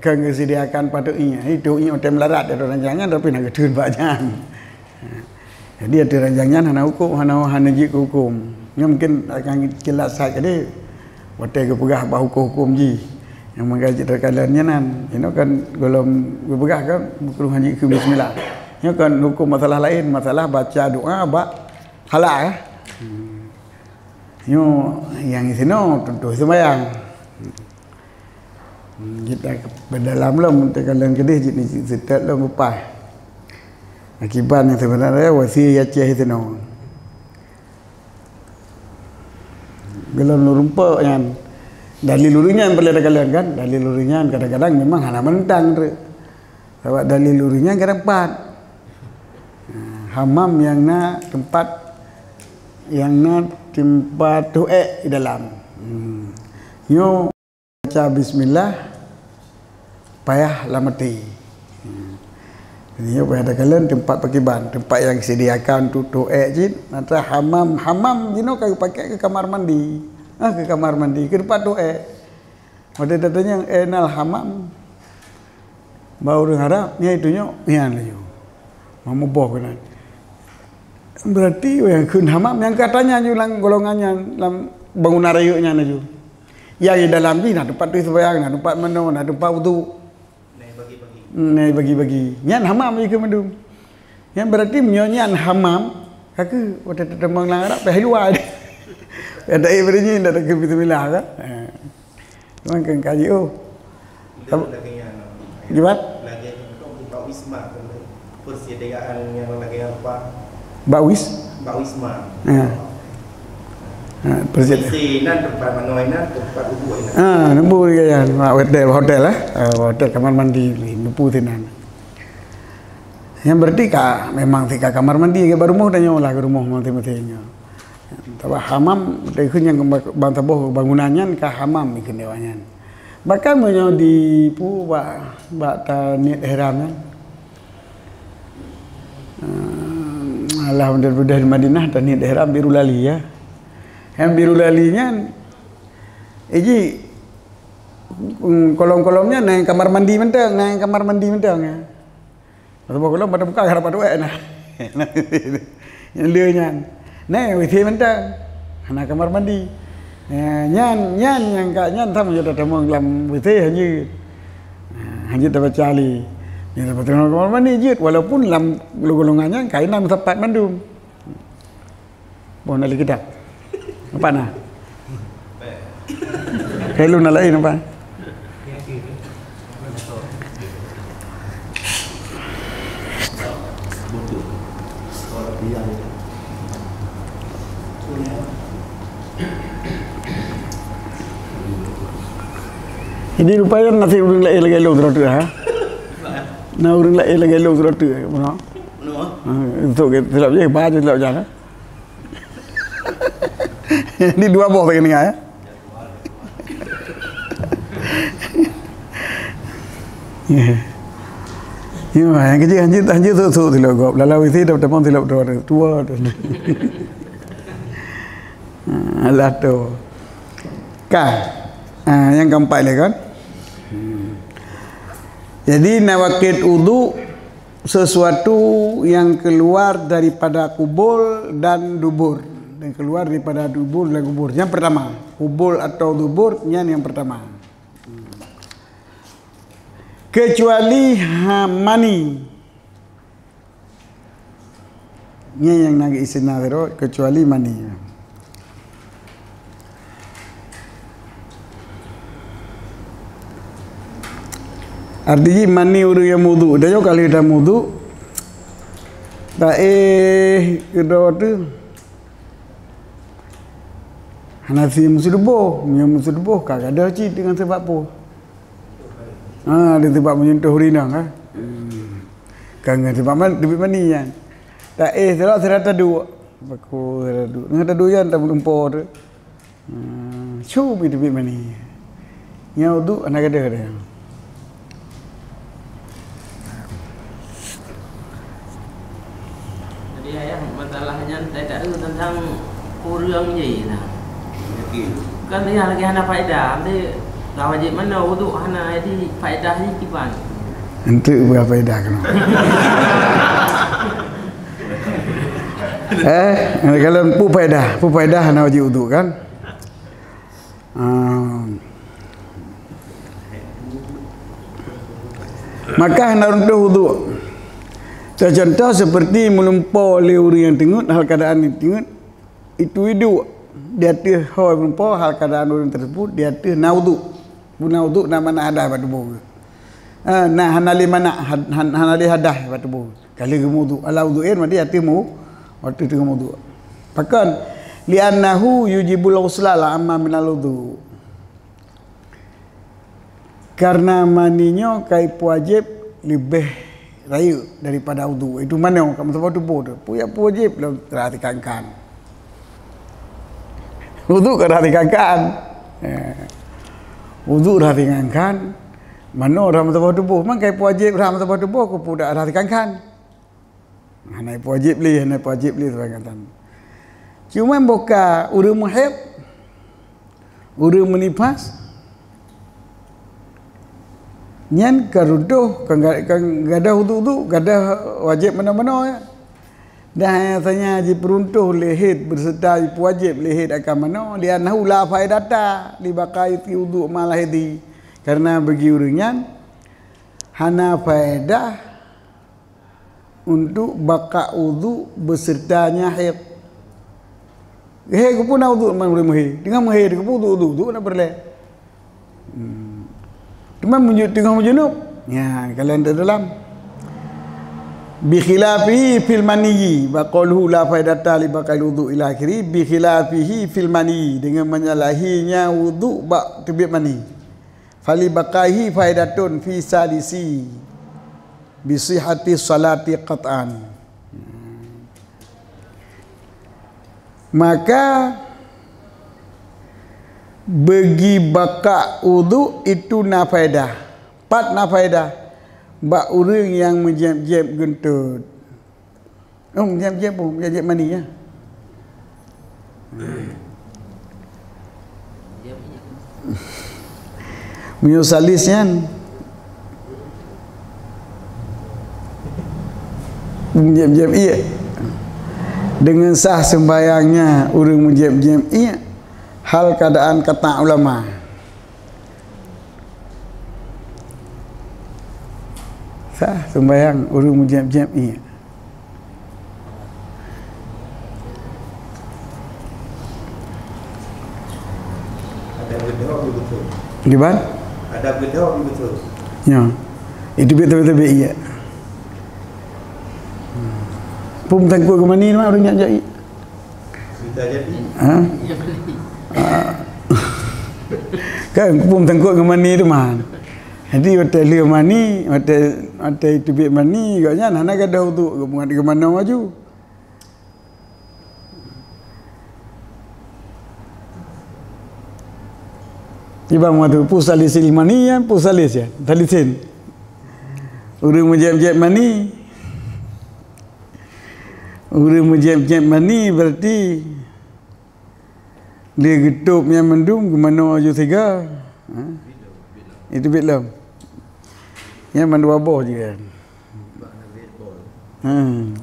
Kan geusediakan patut ingat. Itu ingat hotel melarat atau ranjang nyan tapi nak geutun bak nyan. Ha. Jadi ateueh ranjang nyan hana hukum, hana, hana jeuet keu hukum. Nyan mungkin akan jelas that tadi watèe geupeugah bak hukum-hukum jih. Nyang meugaji terkadang nyan nan. Inoe kan golom geupeugah kan bukruh haji keu bismillah. Nyoe kan hukum masalah laén, masalah baca doa bak khalak eh. Hmm. Nyoe nyang sinoe tentu sembahyang. Jeuet dah ke dalam lom, teuka lôn keudeh jeuet ni seutôt lom beupaih. Akibat nyang sebenarnya wasi Aceh itu no. Belum lôn rumpok nyan. Dalil ureueng nyan boleh teuka lôn kan? Dalil ureueng nyan kadang-kadang memang hana menentang tu. Sabab dalil ureueng nyan kadang pat. Ha, hamam nyang na tempat, nyang na tempat tuek di dalam. Hmm. Nyoe baca bismillah payah lam até. Hmm. Jadi, nyoe payah takalon tempat pakiban, tempat nyang disediakan untuk tuek cit, mata hamam, hamam jinoe ka geupakè keu kamar mandi. Ah, keu kamar mandi, keu tempat tuek. Watèe tatanyong, "Ainal hamam?" Bak ureueng Arab, nyan itu nyoe, nyan laju. Meumuboh keunan. Berarti nyang kheun hamam nyang ka tanya ju lam golongan nyan, lam bangunan rayeuk nyan laju. Nyang di dalam jih na tempat teuh sembahyang, na tempat manoe, na tempat udhu. Nai bagi-bagi. Hmm, nai bagi-bagi. Nyan hamam jih keu mandum. Nyan berarti meunyoe nyan hamam, ka keuh watèe tatamong lam Arab, payah luwa. Payah taék bak nyan, dak takheun bismillah kan? Ha. Cuman kan kaji, oh. Lagèe nyan. Gimana? Lagèe nyan, bak wisma, persediaan nyang lagèe apa? Bak wis? Bak wisma. Ha. Ha, persediaan. Isi nan tempat manoe nan, tempat udhu nan. Ha, nembu dia kan. Bak hotel, hotel eh. Ha, hotel kamar mandi, nembu sinan. Nyan berarti ka memang sika kamar mandi, bak rumoh tanyoe lah keu rumoh masing-masing nyoe. Tapi hamam, takheun nyang ban saboh bangunan nyan ka hamam dikheun awak nyan. Bahkan meunyoe di pu bak, bak taniet ihram nyan. Ehm, alah, udah, udah di Madinah taniet ihram Biru Lali ya. Nyang Biru Lali nyan, eh, ji, mm, kolom-kolom nyan na nyang kamar mandi mantong, na nyang kamar mandi mantong ya. Masa boh golom pada buka, hana pat tuek na. Nyang le nyan. Neh, W C mantong. Hana kamar mandi. Ya, nyan, nyan nyang ka nyan sama je tatamong lam W C hana. Ha, hana tabaca lé. Nyan dapat tengok kamar mandi jeuet, walaupun lam golongan nyan kain na meusapat mandum. Boh na lé kitab. Apa na? Kalu na lain apa? Jadi rupanya nasib ureueng laén lagèe lôn sidroe teuk, ha? Na ureueng laén lagèe lôn sidroe teuk, ha? Ha, untuk ke, silap je, bah je, silap je, ha? Di dua boh lagi dengar, ya. Ya, yang kecil hanjit, hanjit sok-sok silap gop. Dalam W C dah teman silap dua, dua. Alah tu. Kan? Ah, yang keempat lagi kan? Jadi, nawaqid udhu sesuatu yang keluar daripada kubul dan dubur. Dan keluar daripada dubur dan kubul. Yang pertama, kubul atau dubur, nyan yang pertama. Kecuali ha, mani. Nyan nyang na istina sidroe, kecuali mani. Arti jih mani ureuëng nyang mudhu. Tanyoe ka lheueh tamudhu, taéh keudroe teuh. Hana si meuseudeuboh, meunyoe meuseudeuboh ka gadôh cit deungon sabab peue? Ha, deungon sabab meunyentuh ureuëng inong, ha. Hmm. Ka ngon sabab man-, teubiet mani nyan. Taéh sidroe, sira taduek. Baku sira taduek. Deungon taduek nyan tameulumpo tu. Hmm, su mi teubiet mani. Nyan udhu hana gadôh dah. Jadi, ayah, masalah nyan, saya tak tahu tentang kurang je lah. Kan dia lagi hana faedah. Nanti dah wajib mana udhu hana, jadi faedah ni kiban. Enteuk beufaedah keunoe. Eh, kalau peue faedah, peue faedah hana wajib udhu kan? Ah. Maka hana runtuh udhu. Contoh seperti meulumpo lé ureuëng nyang teungeut, hal keadaan nyang teungeut, itu udhu di ateueh ho meulumpo, hal keadaan ureuëng tersebut di ateueh na udhu. Guna udhu na mana hadah bak tuboh. Ah, na hana lé mana, had-, han-, hana lé hadah bak tuboh. Ka lheueh geumeuudhu. Ala udhuin, berarti ateueh mu-, ateueh teungoh meuudhu. Pakon? Li'annahu yujibul ghusla la amma minal udhu. Karena mani nyoe ka ipeuwajéb leubeh rayeuk daripada udhu. Itu manoe ka meusaboh tuboh tu. Peue nyang peuwajéb lom rhah sikan-kan. Udhu ka rhah sikan-kan. Eh. Udhu rhah sikan-kan. Manoe rhah meusaboh tuboh. Memang ka ipeuwajéb rhah meusaboh tuboh, keupeue dak rhah sikan-kan. Hana ipeuwajéb lé, hana ipeuwajéb lé, sebagai kata. Cuma boh ka ureuëng meuhaid, ureuëng meunifas, nyan ka runtuh, ka ga-, ka gadôh udhu-udhu, gadôh wajéb manoe-manoe, ya. Dan hanya saja jipeuruntuh lé haid, berserta jipeuwajéb lé haid akan manoe, li'annahu la faedata li baqa'i udhu ma'al haidi. Karena bagi ureuëng nyan, hana faedah untuk baqa udhu besertanya haid. Haid keupeue na udhu man ureuëng meuhé. Teungoh meuhé, keupeue udhu, udhu, udhu na peureulée. Hmm. Teuma meunyoe teungoh meujunub, nya, kalian di dalam. Bi khilafihi fil maniyyi, wa qauluhu la faidata li baqa'il udhu ila akhiri, bi khilafihi fil maniyyi, dengan menyalahinya udhu bak teubiet mani. Fali baqaihi faidatun fi salisi bi sihhati salati qat'an. Maka bagi baqa udhu itu na faedah. Pat na faedah bak ureuëng nyang meujieb-jieb geuntot. Oh, meujab-jab, oh, meujab-jab mani, ya. Meunyoe salis nyan, meujab-jab ié. Deungon sah seumbahyangnya ureuëng meujab-jab ié, hal keadaan kata ulama. Sah seumbahyang ureuëng meujab-jab ié. Ada gedor betul. Di ban? Ada gedor betul. Ya. Itu betul-betul ié. Pun tangkut ke mani mah ureuëng jab-jab ié. Cerita jadi. Ha? Ah. Kan pun tangkut ke mani tu man. Jadi watée lheueh mani, watée, watée teubiet mani, gobnyan hana gadôh udhu, geupeugah geumanö laju. Iban meutu pusalisil mani, ya, pusalisil, salisin. Ureuëng meujab-jab mani. Ureuëng meujab-jab mani berarti lé geutôb nyan mandum geumanö laju siga. Ha? Itu bit lom. Nyan mandua boh je kan. Hmm.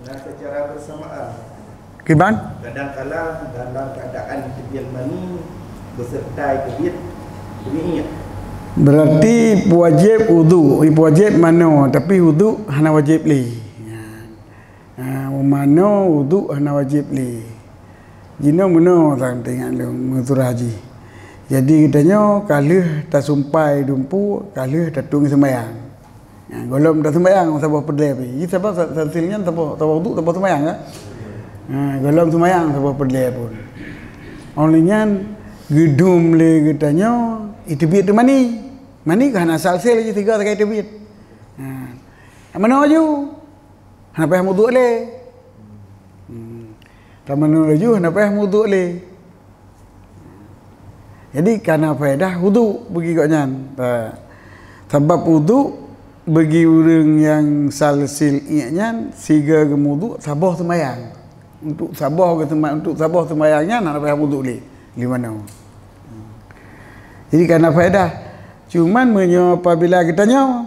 Nah, secara bersamaan. Kiban? Kadang-kadang dalam keadaan teubiet mani beserta teubiet teubiet. Berarti wajib wudu, wajib manoe, tapi wudu hana wajib lé. Ha, manoe wudu hana wajib lé. Jinoe meunoe sang teuingat lôn meusurah jih. Jadi geutanyoe ka lheueh tasumpai dumpeue, ka lheueh tatueng seumayang. Ha, gohlom taseumbayang saboh peureulée pih. Ji sabab sa-, salsil nyan saboh, saboh wudu saboh seumayang kan? Ha, gohlom seumayang saboh peureulée pun. Óh lheueh nyan geudum lé geutanyoe, iteubiet teumani. Mani ka hana salsil ji sigoe sagai teubiet. Ha. Manoe laju. Hana payah muduek lé. Hmm. Tamanoe laju hana payah muduek lé. Jadi kana faedah wudu bagi gobnyan. Ha. Sabab wudu bagi ureuëng nyang salsil iek nyan sigoe geumuduek saboh seumayang. Untuk saboh geuseuma-, untuk saboh seumayang nyan hana payah wudu lé. Di mana? Jadi kana faedah. Cuman meunyoe apabila geutanyoe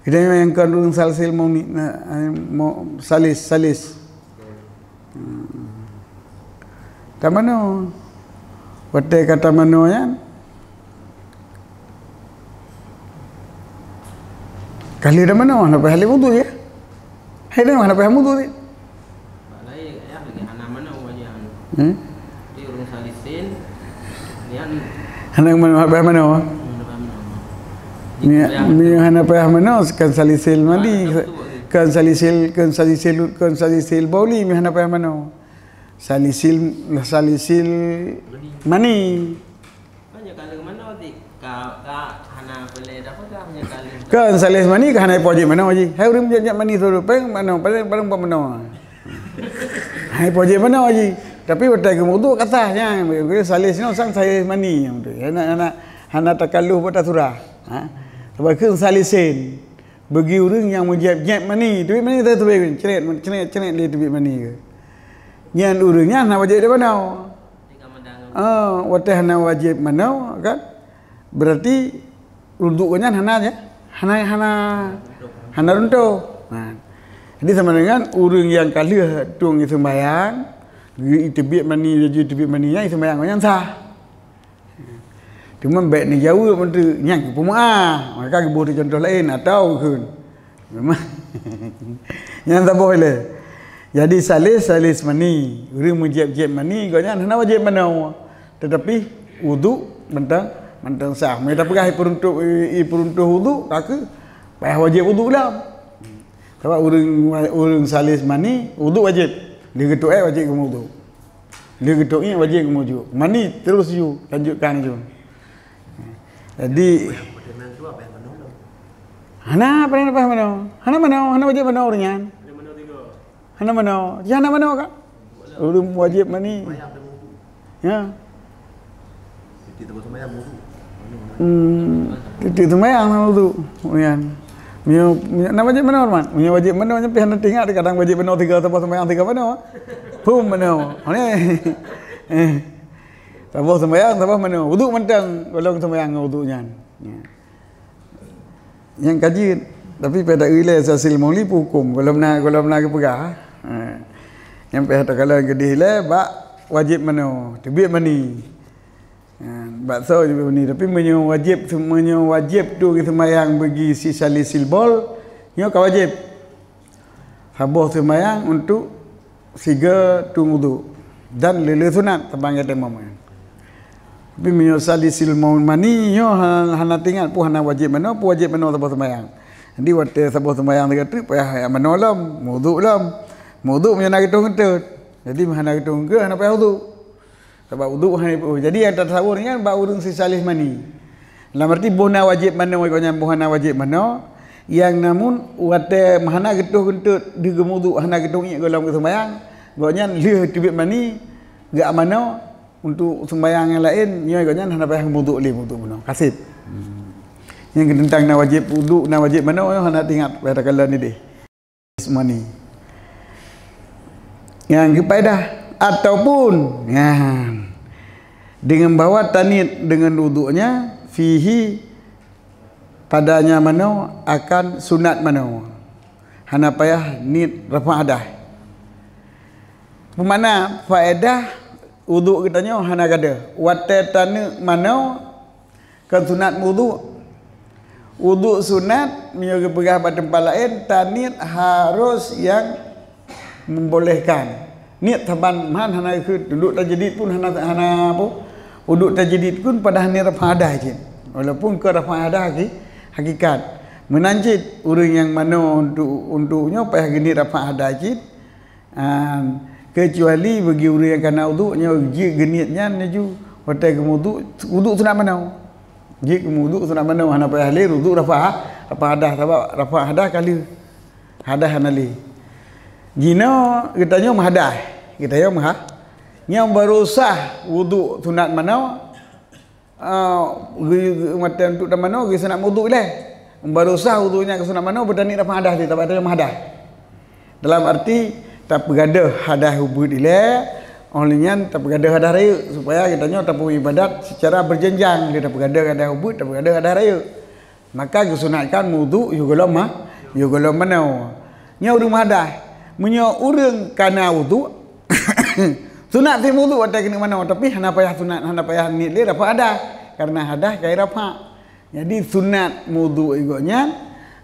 Geutanyoe nyang kon ureuëng salsil moni-, na, mo-, salis, salis. Hmm. Tamanoe. Watée ka tamanoe nyan, ka lheueh tamanoe, hana payah lé wudu ya. Hai dah, hana payah wudu ni. Bak laén, ayah lagi hana manoe wajah anu. Hmm? Di ureuëng salisin, nian Hana manoe, hana payah manoe. Hana payah manoe. Ni, ni hana payah manoe, kan salisil mandi. Kan salisil, kan salisil, kan salisil bauli, mi hana payah manoe. Salisil, salisil mani. Banyak kali manoe ti. Ka, ka hana boleh dah pegang, hanya kali. Kan salis mani ka hana ipojik manoe ji. Hai ureuëng jak mani tu peng manoe, paling, paling buat manoe. Hai pojik manoe ji. Tapi watée geumuduek ka sah nyan, salis nyoe sang salis mani nyang tu. Hana, hana, hana takalluh buat tasurah. Ha? Sebab keu salisin. Bagi ureuëng nyang meujép-jép mani, teubiet mani teubiet, cret, cret, cret lé teubiet mani ke. Nyan ureuëng nyan hana wajéb lé manoe. Ah, watée hana wajéb manoe kan? Berarti wudu nyan hana, ya? Hana, hana, hana runtuh. Nah. Jadi sama dengan ureuëng nyang ka lheueh tueng seumayang, geuteubiet mani, laju teubiet mani nyan seumayang nyan sah. Teuma bék neujaweueb meuteuk nyan keu peumeu'ah, maka geuboh contoh laén atau kheun. Memang nyan saboh ilée. Jadi salis, salis mani, ureuëng meujép-jép mani, gobnyan hana wajéb manoe. Tetapi wudu mantong, mantong sah. Meunyoe tapeugah ipeuruntuh, ipeuruntuh wudu, ka keuh payah wajéb wudu lom. Sabab ureuëng, ureuëng salis mani, wudu wajéb. Lheueh geutuek wajéb geumudu. Lheueh geutuek wajéb geumudu. Mani terus ju, lanjutkan ju. Jadi hana payah manoe. Hana manoe, hana wajéb manoe ureuëng nyan. Hana manoe. Ji hana manoe kan? Ureuëng wajéb mani. Ya. Hmm, tiep-tiep seumayang na wudu. Nyan. Meunyoe, meunyoe na wajéb manoe, Mat. Meunyoe wajéb manoe nyan pih hana teuingat, kadang wajéb manoe tiga, saboh seumayang tiga manoe. Phom manoe. Eh. Saboh seumayang, saboh manoe. Wudu mantong, golom seumayang ngon wudu nyan. Ya. Nyang ka jeuet, tapi pada ilée sasil moli peuhuköm, golom na, golom na geupeugah. Ha. Nyang payah takalon keudeh ilée bak wajéb manoe, teubiet mani. Ha, bak soe teubiet mani, tapi meunyoe wajéb, meunyoe wajéb tu geuseumayang bagi si salisil baul, nyoe ka wajéb. Saboh seumayang untuk siga tueng wudu dan lé-lé sunat teubang gata meu'ah. Tapi meunyoe salisil mani nyoe hana, hana teuingat pun hana wajéb manoe, pun wajéb manoe saboh seumayang. Jadi watée saboh seumayang siga teuk payah manoe lom, wudu lom. Wudu meunyoe na geutoh geunteut. Jadi hana geutoh geunteut hana payah wudu. Sabab wudu hana jipeu'oh. Jadi nyang tasawur nyan bak ureuëng sisalis mani. Lam arti boh na wajéb manoe, gobnyan boh hana wajéb manoe. Nyang namun watée hana geutoh geunteut di geumudu, hana geutoh iek golom geuseumayang, gobnyan lheueh teubiet mani geuamanoe untuk seumayang nyang laén, nyoe gobnyan hana payah geumudu lé, mudu manoe. Kaseb. Nyang teuntang na wajéb wudu, na wajéb manoe, hana teuingat, payah takalon ideh. Mani. Nyang geupaedah ataupun nyan deungon bahwa taniet deungon wuduknya Fihi, padanya manoe akan sunat manoe. Hana payah niet rafa' hadas. Peumana faedah udhu geutanyoe hana gadôh. Watée taneuk manoe kon sunat meuudhu. Udhu sunat, meunyoe geupeugah bak teumpat laén, taniet harus nyang membolehkan. Niet saban meuhan hana geukheun, udhu tajdid pun hana, hana apa? Udhu tajdid pun padahai niet rafa' hadas cit. Walaupun kon rafa' hadas haki-, hakikat. Meunan cit, ureuëng nyang manoe untuk, untuk nyoe payah geuniet rafa' hadas cit. Ah, kecuali bagi ureuëng nyang kana udhu, nyoe jeuet geuniet nyan laju watée geumeuudhu, udhu sunat manoe. Jeuet geumeuudhu sunat manoe, hana payah lé udhu rafa', rafa' hadas, sabab rafa' hadas ka lheueh. Hadas hana lé. Jinoe geutanyoe meuhadas. Geutanyoe meuha-, nyang barô sah udhu sunat manoe, ah, geu-, geu-, watée untuk tamanoe geusunat meuudhu ilée. Barô sah udhu nyan keu sunat manoe, beutaniet rafa' hadas, sabab tanyoe meuhadas. Dalam arti, tapeugadôh hadas ubit ilée, óh lheueh nyan tapeugadôh hadas rayeuk, supaya geutanyoe tapeuibadat secara berjenjang, lé tapeugadôh hadas ubit, tapeugadôh hadas rayeuk. Maka geusunatkan meuudhu yoh gohlom ma-, yoh gohlom manoe. Nyoe ureuëng meuhadas. Meunyoe ureuëng kana udhu, sunat cit meuudhu watée keuneuk manoe, tapi hana payah sunat, hana payah niet lé rafa' hadas, kareuna hadas ka rafa'. Jadi sunat meuudhu gobnyan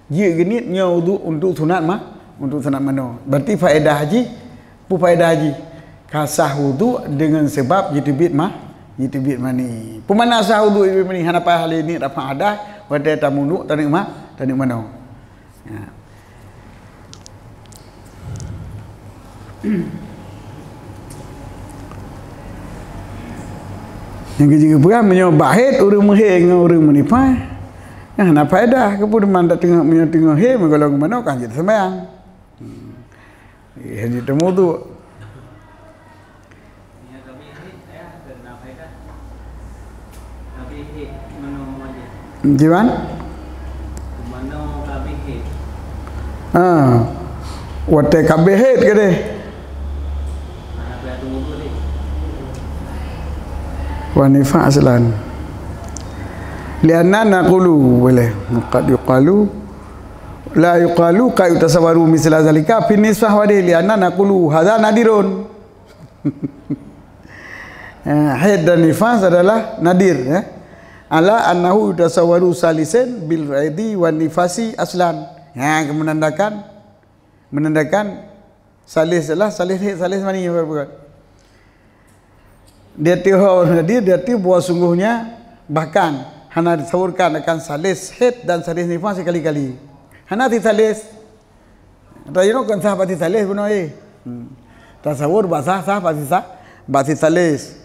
jeuet geuniet nyoe udhu untuk sunat ma-, untuk sunat manoe. Berarti faedah jih Peue faedah jih? Ka sah udhu deungon sabab jiteubiet ma-, jiteubiet mani. Peue makna sah udhu jiteubiet mani? Hana payah lé niet rafa' hadas, watée tameuudhu taneuk ma-, taneuk manoe. Ya. Nyang keujeuet geupeugah, meunyoe bak haid ureuëng meuhé ngon ureuëng meunifas, nyan hana faedah. Keupeue teuma tateungoh, meunyoe teungoh hé, meugohlom manoe kan jeuet seumayang. Hmm. Eh, hana teumeuudhu. Kiban? Ah. Watée ka abéh haid keudeh. Wa nifas aslan. Lianna naqulu, boleh. Qad yuqalu, la yuqalu, qad yutasawwaru misla zalika fi nisfah wadih, lianna naqulu hadza nadirun. Eh, haid dan nifas adalah nadir, ya. Ala annahu yutasawwaru salisin bil haidi wan nifasi aslan. Ha, menandakan, menandakan salis adalah salis haid, salis mani, bukan? Di ateueh nadir, di ateueh bahwa sungguhnya, bahkan hana ditasawurkan akan salis haid dan salis nifas sekali-kali. Hana disalis. Rayeuk kon sah bak sisaléh bunoe. Hmm. Tasawur bak sah, sah bak sisa-, bak sisaléh.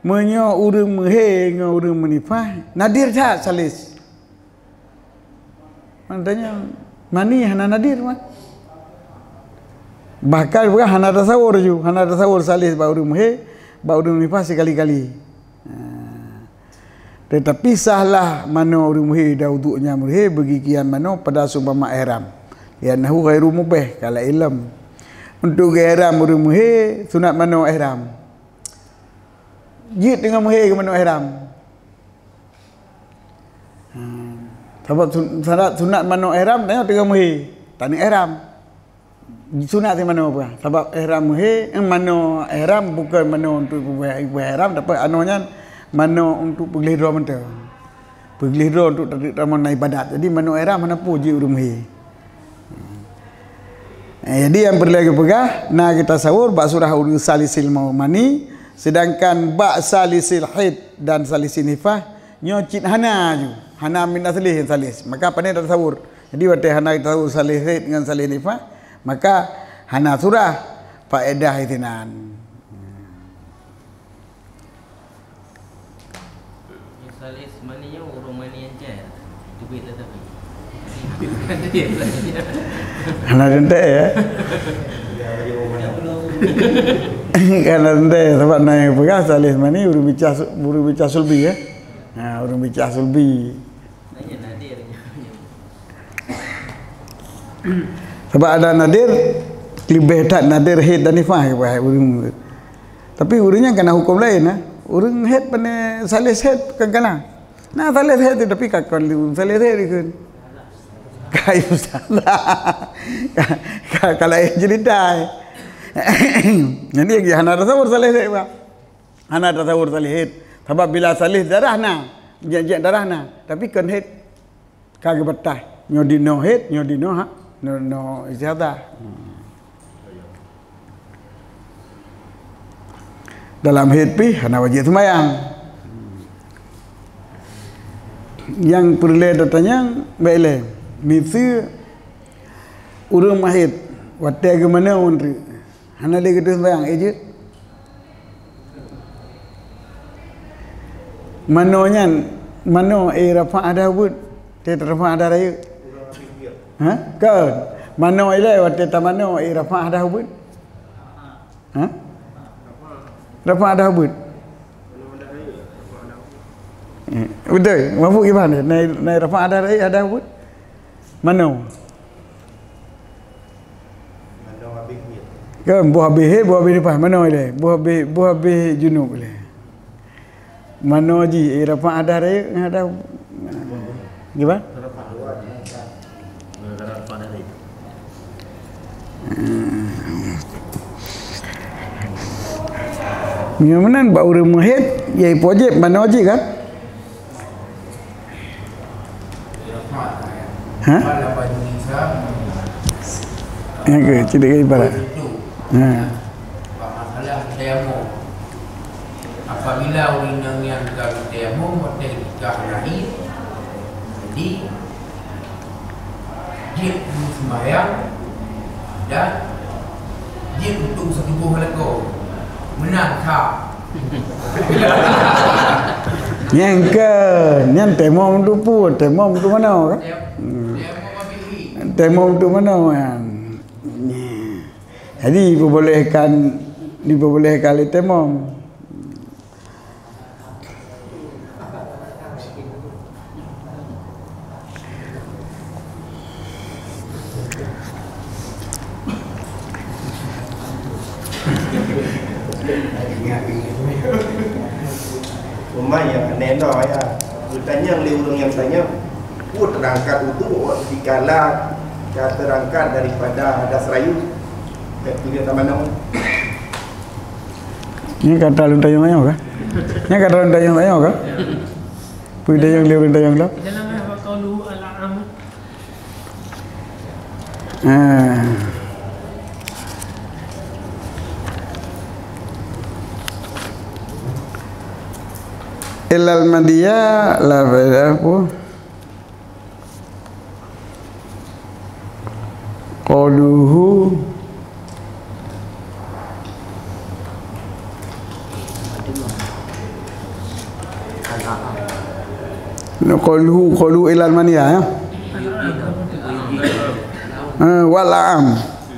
Meunyoe ureuëng meuhé ngon ureuëng meunifah, nadir that saléh. Maknanya, mani hana nadir, mah. Bahkan bukan hana tasawur ju, hana tasawur saléh bak ureuëng meuhé, bak ureuëng meunifah sekali-kali. Ha. Tetapi sahlah manoe ureuëng meuhé dan uduk nyang meuhé beugigian manoe pada seumpama ihram. Li'annahu ghairu mubah, kala ilm. Untuk geuihram ureuëng meuhé sunat manoe ihram. Jeuet teungoh meuhé keu manoe ihram. Hmm. Sabab sun-, syarat sunat manoe ihram, tanyoe teungoh meuhé. Taneuk ihram. Sunat si manoe peue? Sabab ihram meuhé, eh, manoe ihram bukon manoe untuk peubuet, peubuet ihram, tapi anoe nyan manoe untuk peugleh droe mantong. Peugleh droe untuk tateuk tamong na ibadat. Jadi manoe ihram hana peue jeuet ureuëng meuhé. Eh, jadi nyang peureulée geupeugah, na geutasawur bak surah ureuëng salisil mau mani, sedangkan bak salisil haid dan salisil nifah, nyoe cit hana ju, hana min aslih salis. Maka pane tatasawur. Jadi watée hana tahu saléh haid ngon saléh nifah, maka hana surah faedah isinan. Saléh mani nyoe ureuëng mani encer. Teubiet lah tapi. Hana teuntée, ya. Hana teuntée, sabab na nyang peugah saléh mani ureuëng bicah su-, ureuëng bicah sulbi, ya. Ha, ureuëng bicah sulbi. Sabab ada nadir, leubeh that nadir haid dan nifah, ureuëng. Tapi ureuëng nyan kana huköm laén, nah. Ureuëng haid pane saléh haid kan kana. Na saleh seh tu, tapi ka kon lé saleh seh dikeun. Ka ustaz. Ka, ka, ka laén cerita. Jadi hana tasawur saleh seh, Pak. Hana tasawur saleh haid. Sabab bila saleh darah na, jeuet-jeuet darah na, tapi kon haid. Ka geubatai. Nyoe dinoe haid, nyoe dinoe ha, nyoe, nyoe istihadah. Dalam haid pih hana wajéb seumayang. Nyang peureulée tatanyong, bék lé. Miseue ureuëng meuhaid, watée geumanoe ngon treuk, hana lé geuteun seumayang, eh, jeuet? Manoe nyan, manoe, eh, rafa' hadah ubeut, teuh rafa' hadah rayeuk. Ha? Kon. Manoe ilée watée tamanoe, eh, rafa' hadah ubeut. Ha? Rafa' hadah ubeut. Eh, beutôi, mabuk iban, nai, nai rafa' hadah rayeuk, hadah ubeut. Manoe. Kan, boh habéh haid, boh habéh nifas, manoe ilée? Boh habéh, boh habéh junub ilée. Manoe jih, eh, rafa' hadah rayeuk, hadah, gimana? Meunyoe meunan bak ureuëng meuhaid, ya ipoh jih, manoe jih kan? Ha? Ya ke, cedek ibarat. Ha. Masalah tayamum. Apabila ureuëng nyang ka tayamum, watée ka lahé, jadi jeuet sembahyang dan jeuet untuk seutuboh lakoe. Meunan ka. Nyang ke, nyan tayamum tu pun, tayamum tu manoe kan? Tayamum, tayamum habis. Tayamum tu manoe kan? Jadi diperbolehkan, diperbolehkan lé tayamum. Umat nyang aneh nyoe ya. Geutanyong lé ureuëng nyang tanyong, peue teurangkat udhu dikala ka teurangkat daripada hadas rayeuk? Eh, tu dia sama nama. Nyan ka lôn tanyong-tanyong kah? Nyan ka lôn tanyong-tanyong kah? Peue tanyong lé ureuëng tanyong lom? Dalam ayat qauluhu al-am. Ah. Illal madiya la apa? Qauluhu. Qauluhu, qauluhu illal madiya, ya. Eh, wal am.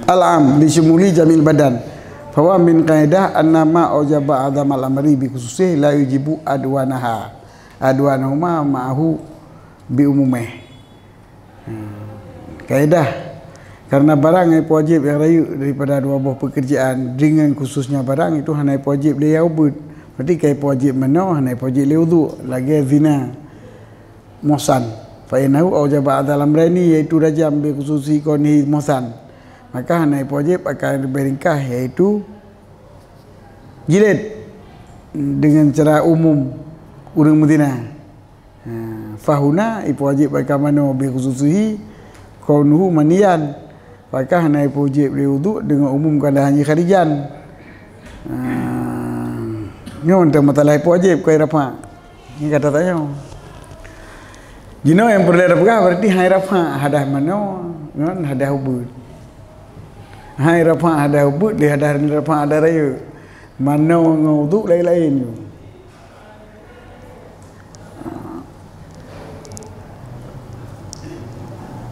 Al am li syumuli jamil badan. Fa huwa min qaidah anna ma aujaba adamal amri bi khususih la yujibu adwanaha. Adwanahuma ma'ahu bi umumih. Hmm. Kaedah, karena barang nyang wajéb nyang rayeuk daripada dua boh pekerjaan, dengan khususnya barang itu hana wajéb lé nyang ubeut. Berarti ka wajéb manoe, hana wajéb lé udhu, lagée zina, muhsan. Fa innahu aujaba adal amraini, yaitu rajam bi khususi kaunihi muhsan. Maka hana wajéb akan leubeh ringkah, yaitu jilid dengan cara umum ureuëng meuzina. Ha, fahuna ipeujeuet bak manoe bi khususihi kaunuhu maniyan. Pakah hana ipeujeuet lé udhu deungon umum keuadaan jih kharijan. Ha, nyoe teuh masalah ipeujeuet keu rafa'. Nyoe kata tanyoe. Jinoe nyang peureulée tapeugah berarti hai rafa' hadah manoe ngon hadah ubeut. Hai rafa' hadah ubeut lé hadah rafa' hadah rayeuk. Manoe ngon udhu laén-laén nyoe.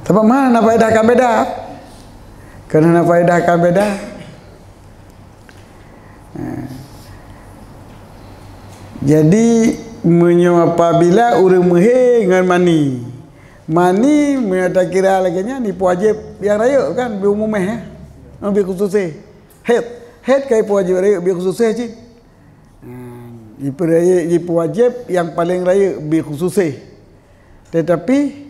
Sabab hana faedah kan beda. Kan hana faedah kan beda. Ha. Jadi, meunyoe apabila ureuëng meuhé ngon mani, mani meunyoe takira lagée nyan, ipeujeuet nyang rayeuk kan, bi umumé, eh. Bi khususé. Haid, haid ka ipeujeuet rayeuk, bi khususé cit. Hmm, Jipeu-, jipeuwajéb nyang paleng rayeuk bi khususé. Teutapi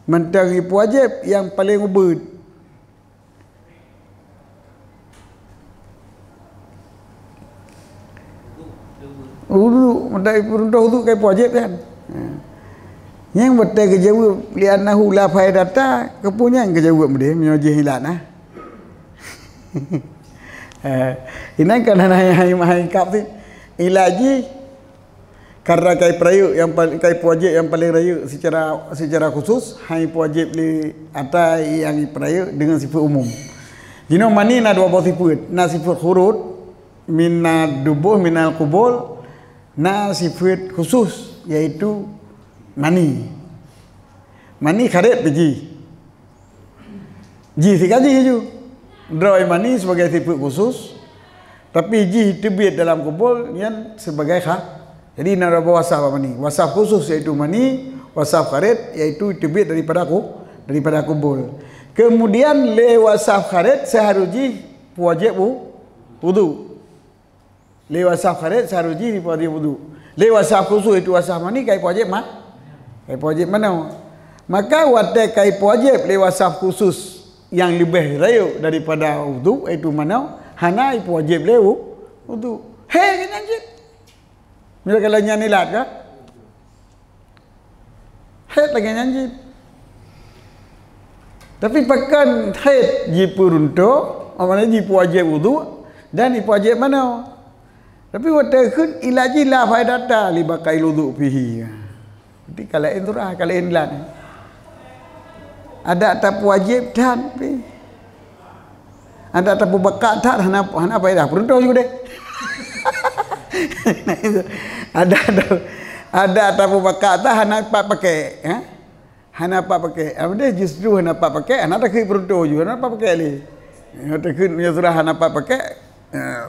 mantong jipeuwajéb nyang paleng ubeut. Wudu, mantong jipeuruntôh wudu ka jipeuwajéb kan. Ha. Nyang watée geujaweueb, "Li'annahu la faidata," keupeue nyang geujaweueb meudeh meunyoe jih ilat na. Eh, inan kan hana hai, hai, hai kap sit. Ilat jih karena ka jipeuwajéb nyang pal-, ka jipeuwajéb nyang paleng rayeuk secara, secara khusus, hana jipeuwajéb lé ata nyang jipeuwajéb deungon sifeuet umum. Jinoe mani na dua boh sifeuet, na sifeuet khurut, minad dubur, minal qubul, na sifeuet khusus, yaitu mani. Mani kharij pih jih. Jih sikaji ju. Droe mani sebagai sifeuet khusus, tapi jih teubiet dalam qubul nyan sebagai kha-, jadi na dua boh wasaf mani. Wasaf khusus yaitu mani, wasaf kharij yaitu teubiet daripada qu-, daripada qubul. Kemudian lé wasaf kharij seuharus jih peuwajéb wu-, wudu. Lé wasaf kharij seuharus jih jipeuwajéb wudu. Lé wasaf khusus yaitu wasaf mani ka jipeuwajéb ma-, ka jipeuwajéb manoe. Maka watée ka jipeuwajéb lé wasaf khusus nyang leubeh rayeuk daripada wudu, yaitu manoe, hana jipeuwajéb lé wu-, wudu. Hé, lagée nyan cit. Meunyoe kalau nyan ilat ka? Haid lagée nyan cit. Tapi pakon haid jipeuruntôh, maknanya jipeuwajéb wudu dan jipeuwajéb manoe. Tapi watée kheun ilat jih la faidata li baqail wudu fihi. Berarti ka laén surah, ka laén ilat. Adak tapeuwajéb that pih. Adak tapeubakak that hana, hana faedah. Peuruntôh ju deh. Adak ta-, adak tapeubakak that hana pat pakai, ha? Hana pat pakai. Apa dia justru hana pat pakai, hana takheun peuruntôh ju, hana pat pakai lé. Ya, takheun meunyoe surah hana pat pakai, ya.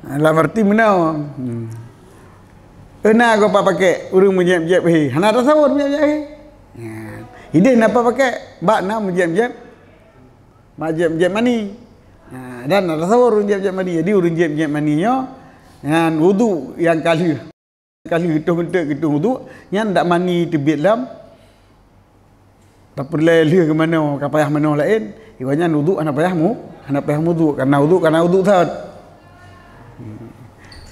Lam arti meunoe. Hmm. Euna goe pat pakai ureuëng meujép-jép hé. Hana tasawur meujép-jép hé. Ya. Ideh na pat pakai, bak na meujép-jép. Mak jép-jép mani. Ha, dan na tasawur ureuëng jép-jép mani. Jadi ureuëng jép-jép mani nyoe nyan wudu nyang ka lheueh. Ka lheueh geutoh geunteuk geutoh wudu, nyan dak mani teubiet lam. Tapeureulée lheueh keu manoe, ka payah manoe laén, iwa nyan wudu hana payah mu-, hana payah wudu, karena wudu, karena wudu that.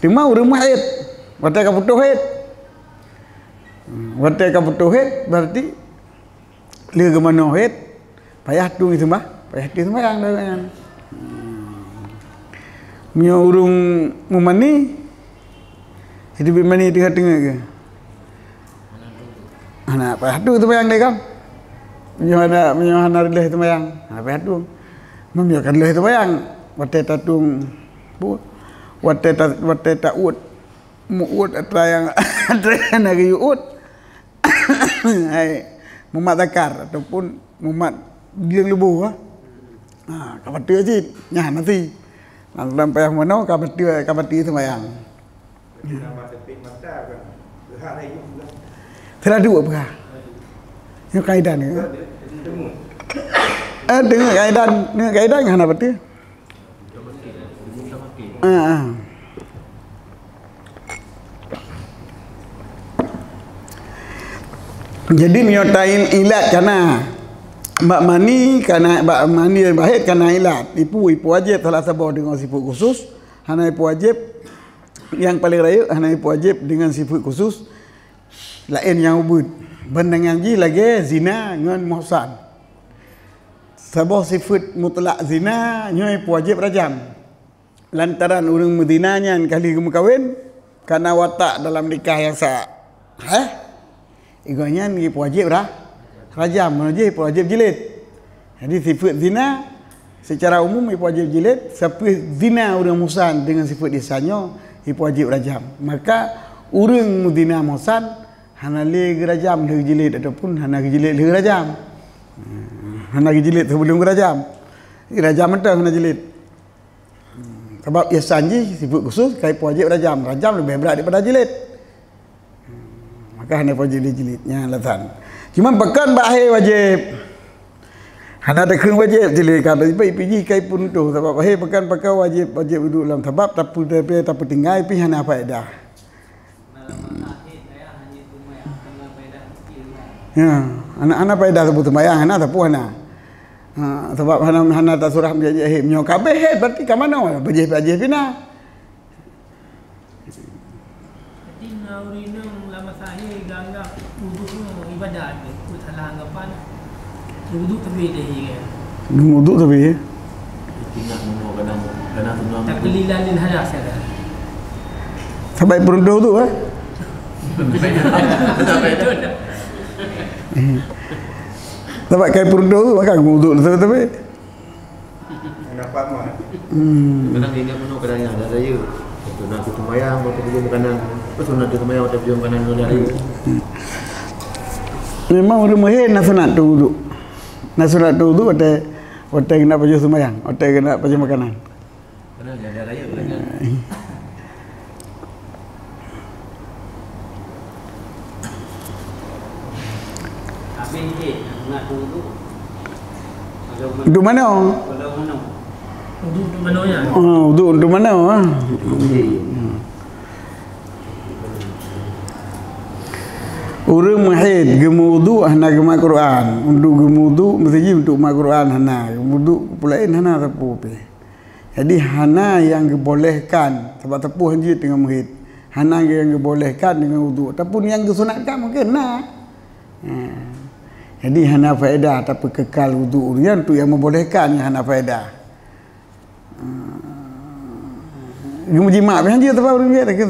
Teuma ureuëng meuhaid, watée ka putôh haid. Watée ka putôh haid, berarti lheueh geumanoe haid, payah tueng seumah-, payah tueng seumbahyang dah nyan. Meunyoe ureuëng meumani, siteubiet mani teungoh-teungoh ke? Hana payah tueng seumbahyang deh kan? Meunyoe hana, meunyoe hana reuloh seumbahyang, hana payah tueng. Meunyoe kan reuloh seumbahyang, watée tatueng, bu-, watée ta-, watée ta-uet, meu-uet atra nyang, atra nyang na geuyue uet, hai, mumat zakar ataupun mumat gieng leubeh, ha. Ha, ka bateue cit, nyan mati. Lam payah meunoe ka bateue, ka bateue seumbahyang. Teulah duek peugah. Nyoe kaidah ni. Eh, deungoe kaidah, deungoe kaidah hana bateue. Ah, ah. Jadi meunyoe tain ilat kana bak mani, kana bak mani dan bak haid kana ilat. Ipu, ipu wajéb salah saboh deungon sifeuet khusus, hana ipu wajéb nyang paleng rayeuk, hana ipu wajéb deungon sifeuet khusus laén nyang ubit. Beunangan jih lagée zina ngon muhsan. Saboh sifeuet mutlak zina nyoe ipu wajéb rajam. Lantaran ureuëng meuzina nyan ka lheueh geumeukawen, kana watak dalam nikah nyang sah, heh, igoe nyan jipeuwajéb ra-, rajam, meunyoe jih jipeuwajéb jilid. Jadi, sifeuet zina, seucara umum jipeuwajéb jilid, sapeue zina ureuëng muhsan deungon sifeuet ihsan nyoe jipeuwajéb rajam. Maka, ureuëng meuzina muhsan hana lé geurajam lheueh jilid ataupun hana geujilid lheueh rajam. Hana geujilid sebelum geurajam. Rajam mantong hana jilid. Sabab ihsan jih sifeuet khusus, ka jipeuwajéb rajam. Rajam leubeh brat daripada jilid. Maka hana peuwajéb lé jilid. Nyan alasan. Cuma pakon bak haid wajéb. Hana takheun wajéb jilid, ka ipi jih ka ipeuruntoh. Sabab haid pakon-pakon wajéb, wajéb wudu lam sabab, tapi, tapi tapeutinggai pih hana faedah. Ya, hana, hana faedah sapeue seumbahyang, hana sapeue hana. Ha, sabab hana, hana tasurah meujadi hèt. Meunyoe ka abéh hèt, berarti ka manoe, bajèh-bajèh pih na. Jadi, na ureueng inong lam masa akhé geuanggap uduk nyoe ibadat, peue salah anggapan? Uduk teubiet deh, ya. Uduk teubiet. Ingat meunoe kadang, kadang tu. Tapi lila lil hadas, ya. Sampai peruntuh tu, eh? Sampai kai peruntuh tu, maka uduk tu, tapi. Hmm. Kadang ingat meunoe, kadang ingat ada raya. Itu nak sembahyang, waktu dia makanan. Apa sunat dia sembahyang, waktu dia makanan, dia raya. Memang ureueng meuhé na sunat teuuduk. Na sunat teuuduk watèe, watèe keuneuk pajoh seumayang, watèe keuneuk pajoh makanan. Kadang ada raya, kadang. Habis hèt, nak uduk. Untuk manoe? Untuk manoe, ya. Oh, uduk untuk manoe, ah. Ureueng meuhét geumeuuduk hana geumat Quran. Untuk geumeuuduk meuseujid untuk mat Quran hana. Geumeuuduk peue laén hana sapeue pih. Jadi hana nyang geubolehkan, sabab sapeue hanjeuet teungoh meuhét. Hana nyang geubolehkan deungon uduk. Ataupun nyang geusunatkan mungkin na. Ha. Jadi hana faedah, tapi kekal uduk ureueng nyan untuk nyang membolehkan nyang hana faedah. Geumeujimak pih hanjeuet teuma ureueng biet lagèe.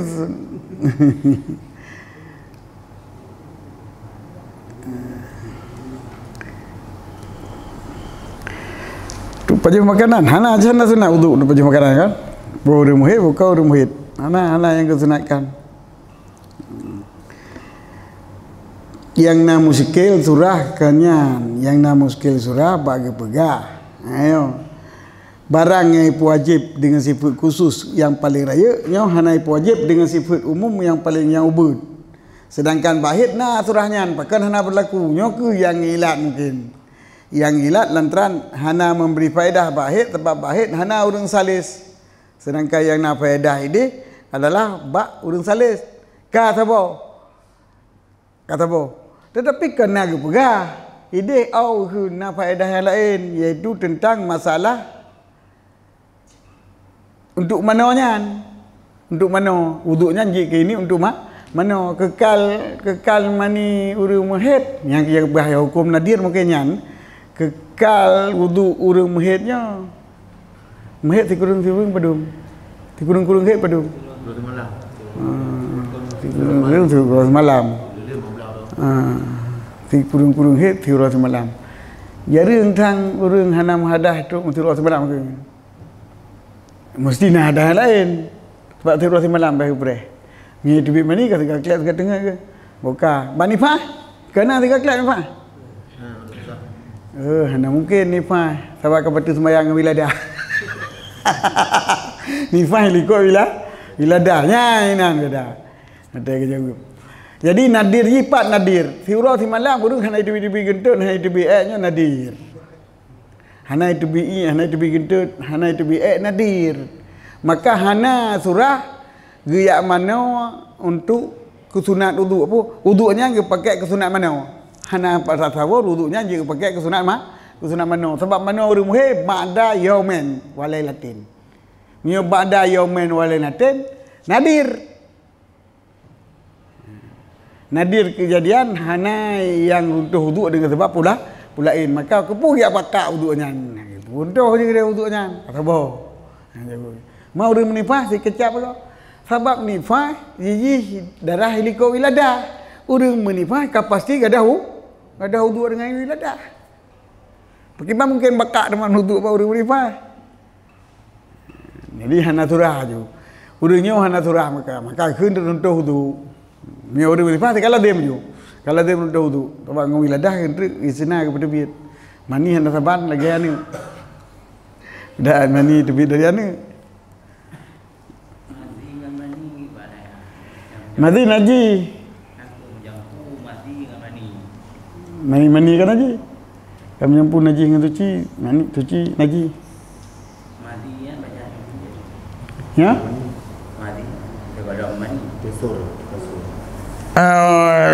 Untuk pajoh makanan, hana, hana sunat uduk untuk pajoh makanan kan? Boh ureueng meuhét, bukan ureueng meuhét. Hana, hana nyang geusunatkan. Nyang na muskil surah ka nyan, nyang na muskil surah bak geupeugah. Ayo. Barang nyang ipeuwajéb deungon sifeuet khusus nyang paleng rayeuk, nyoe hana ipeuwajéb deungon sifeuet umum nyang paleng nyang ubeut. Seudangkan bak hét na surah nyan, pakon hana beulaku, nyoe keuh nyang ilat mungken. Nyang ilat lantaran hana memberi faedah bak hét, sabab bak hét hana ureueng salis. Seudangkan nyang na faedah idéh adalah bak ureueng salis. Ka saboh. Ka saboh. Tetapi ka na geupeugah, idéh au kheun na faedah nyang laén, yaitu teuntang masalah untuk manoe nyan. Untuk manoe, uduk nyan jeuet keu ini untuk ma-, manoe. Kekal, kekal mani ureueng meuhét, nyang, nyang geupeugah huköm nadir mungken nyan, kekal uduk ureueng meuhét nyoe. Meuhét sikureueng-sikureueng padum? Sikureueng-kureueng hét padum? Dua seumalam. Ah, sikureueng-kureueng sikureueng seumalam. Ah, sikureueng-kureueng hét sikureueng seumalam. Jareueng trang ureueng hana meuhadah trok sikureueng seumalam keu. Meusti na hadah laén. Sabab sikureueng seumalam bah geupreh. Ngieng teubiet mani ka sigaklek sigateungeut keu. Buka. Bak nifah? Ka na sigaklek nifah? Oh, hana mungken nifah, sabab ka bateue seumayang ngon wiladah. Nifah likot wila-, wiladah. Nyan inan beda. Ada ke jaweueb. Jadi nadir jih pat nadir. Siuroe simalam ureueng hana iteubiet-teubiet geuntot, hana iteubiet ék nyoe nadir. Hana iteubiet ié, hana iteubiet geuntot, hana iteubiet ék nadir. Maka hana surah geuyak manoe untuk keusunat uduk. Apa? Uduk nyan geupakèk keusunat manoe. Hana pasal sawoe uduk nyan jeuet geupakèk keusunat ma-, keusunat manoe. Sabab manoe ureueng meuhé ba'da yaumin wa lailatin. Meunyoe ba'da yaumin wa lailatin, nadir. Nadir keujadian hana nyang runtoh uduk deungon sabab pula, pulaén. Maka keupeue geujak pakak uduk nyan? Runtoh je uduk nyan. Saboh. Ma ureueng meunifah sikeucap goe. Sabab nifah jih darah likot wiladah. Ureueng meunifah ka pasti gadôh u-, gadôh uduk deungon wiladah. Pakriban mungken bakak teuma uduk bak ureueng meunifah. Jadi hana surah ju. Ureueng nyoe hana surah maka, maka kheun teuruntoh uduk. Nyoe ureueng meunifah teuka lazem ju. Ka lazem runtoh uduk. Sabab ngon wiladah kheun treuk isina geupeuteubiet. Mani hana saban lagèe aneuk. Dan mani teubiet dari aneuk. Mazi ngon mani, mana ya? Mazi najih. Aku meujampu mazi ngon mani. Mani, mani kan najih. Kamoe meujampu najih ngon suci, mani suci najih. Mazi ya, baca. Ya? Mazi daripada mani. Kesur, kesur. Ah,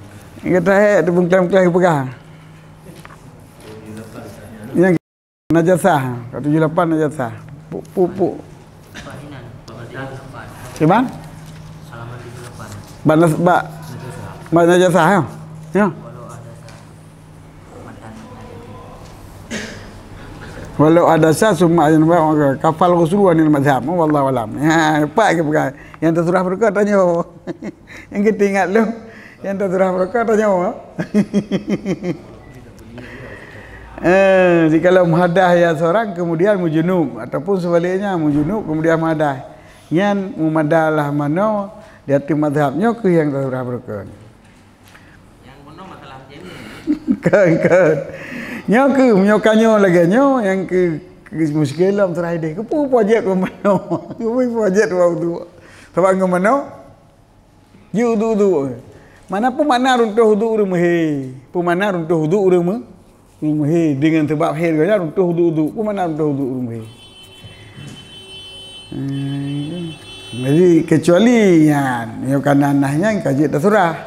Kata hai tu bengklang-bengklang peugah. Yang najasah, kat tujuh lapan najasah. Puk, puk, puk. Di mana? Bak nas-, bak, bak najasah, ya? Ya. Walau ada sah summa ayan wa kafal ghuslu anil mazhab. Wallahu alam. Ya, pak ke peugah. Yang tersurah berkat tanya. Yang kita ingat lu. Yang tersurah berkat tanya. Eh, jikalau muhadah ya seorang kemudian mujunub ataupun sebaliknya mujunub kemudian muhadah. Nyan mumadalah mano di ateueh mazhab nyoe keuh yang tersurah berkat. Nyang bunoe masalah macam ni. Kan, kan. Nyoe keuh, nyoe ka nyoe lagèe nyoe, nyang keu, keu muskil lom terakhir deh. Keupeue projek keu manoe? Keupeue projek keu uduk? Sabab ngon manoe? Ji uduk-uduk. Mana peue makna runtoh uduk ureueng meuhé? Peue makna runtoh uduk ureueng meu-, ureueng meuhé? Deungon sabab hé geuh nyan runtoh uduk-uduk. Peue makna runtoh uduk ureueng meuhé? Hmm. Jadi, kecuali nyan, nyoe kana nah nyan ka jeuet tasurah.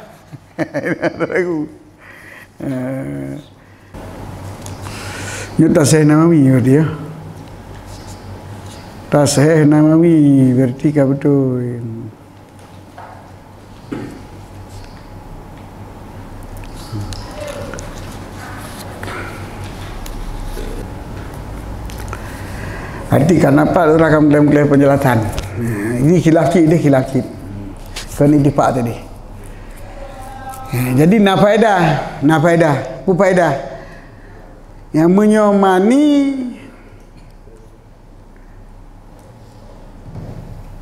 Lagu. Eh. Nyoe tasahih Nawawi berarti, ya. Tasahih Nawawi berarti ka beutôi. Arti ka nampak tu lah ka meukleh-meukleh penjelasan. Ini khilaf cit deh, khilaf cit. Kon ittifaq tadi. Jadi na faedah, na faedah. Peue faedah? Nyang meunyoe mani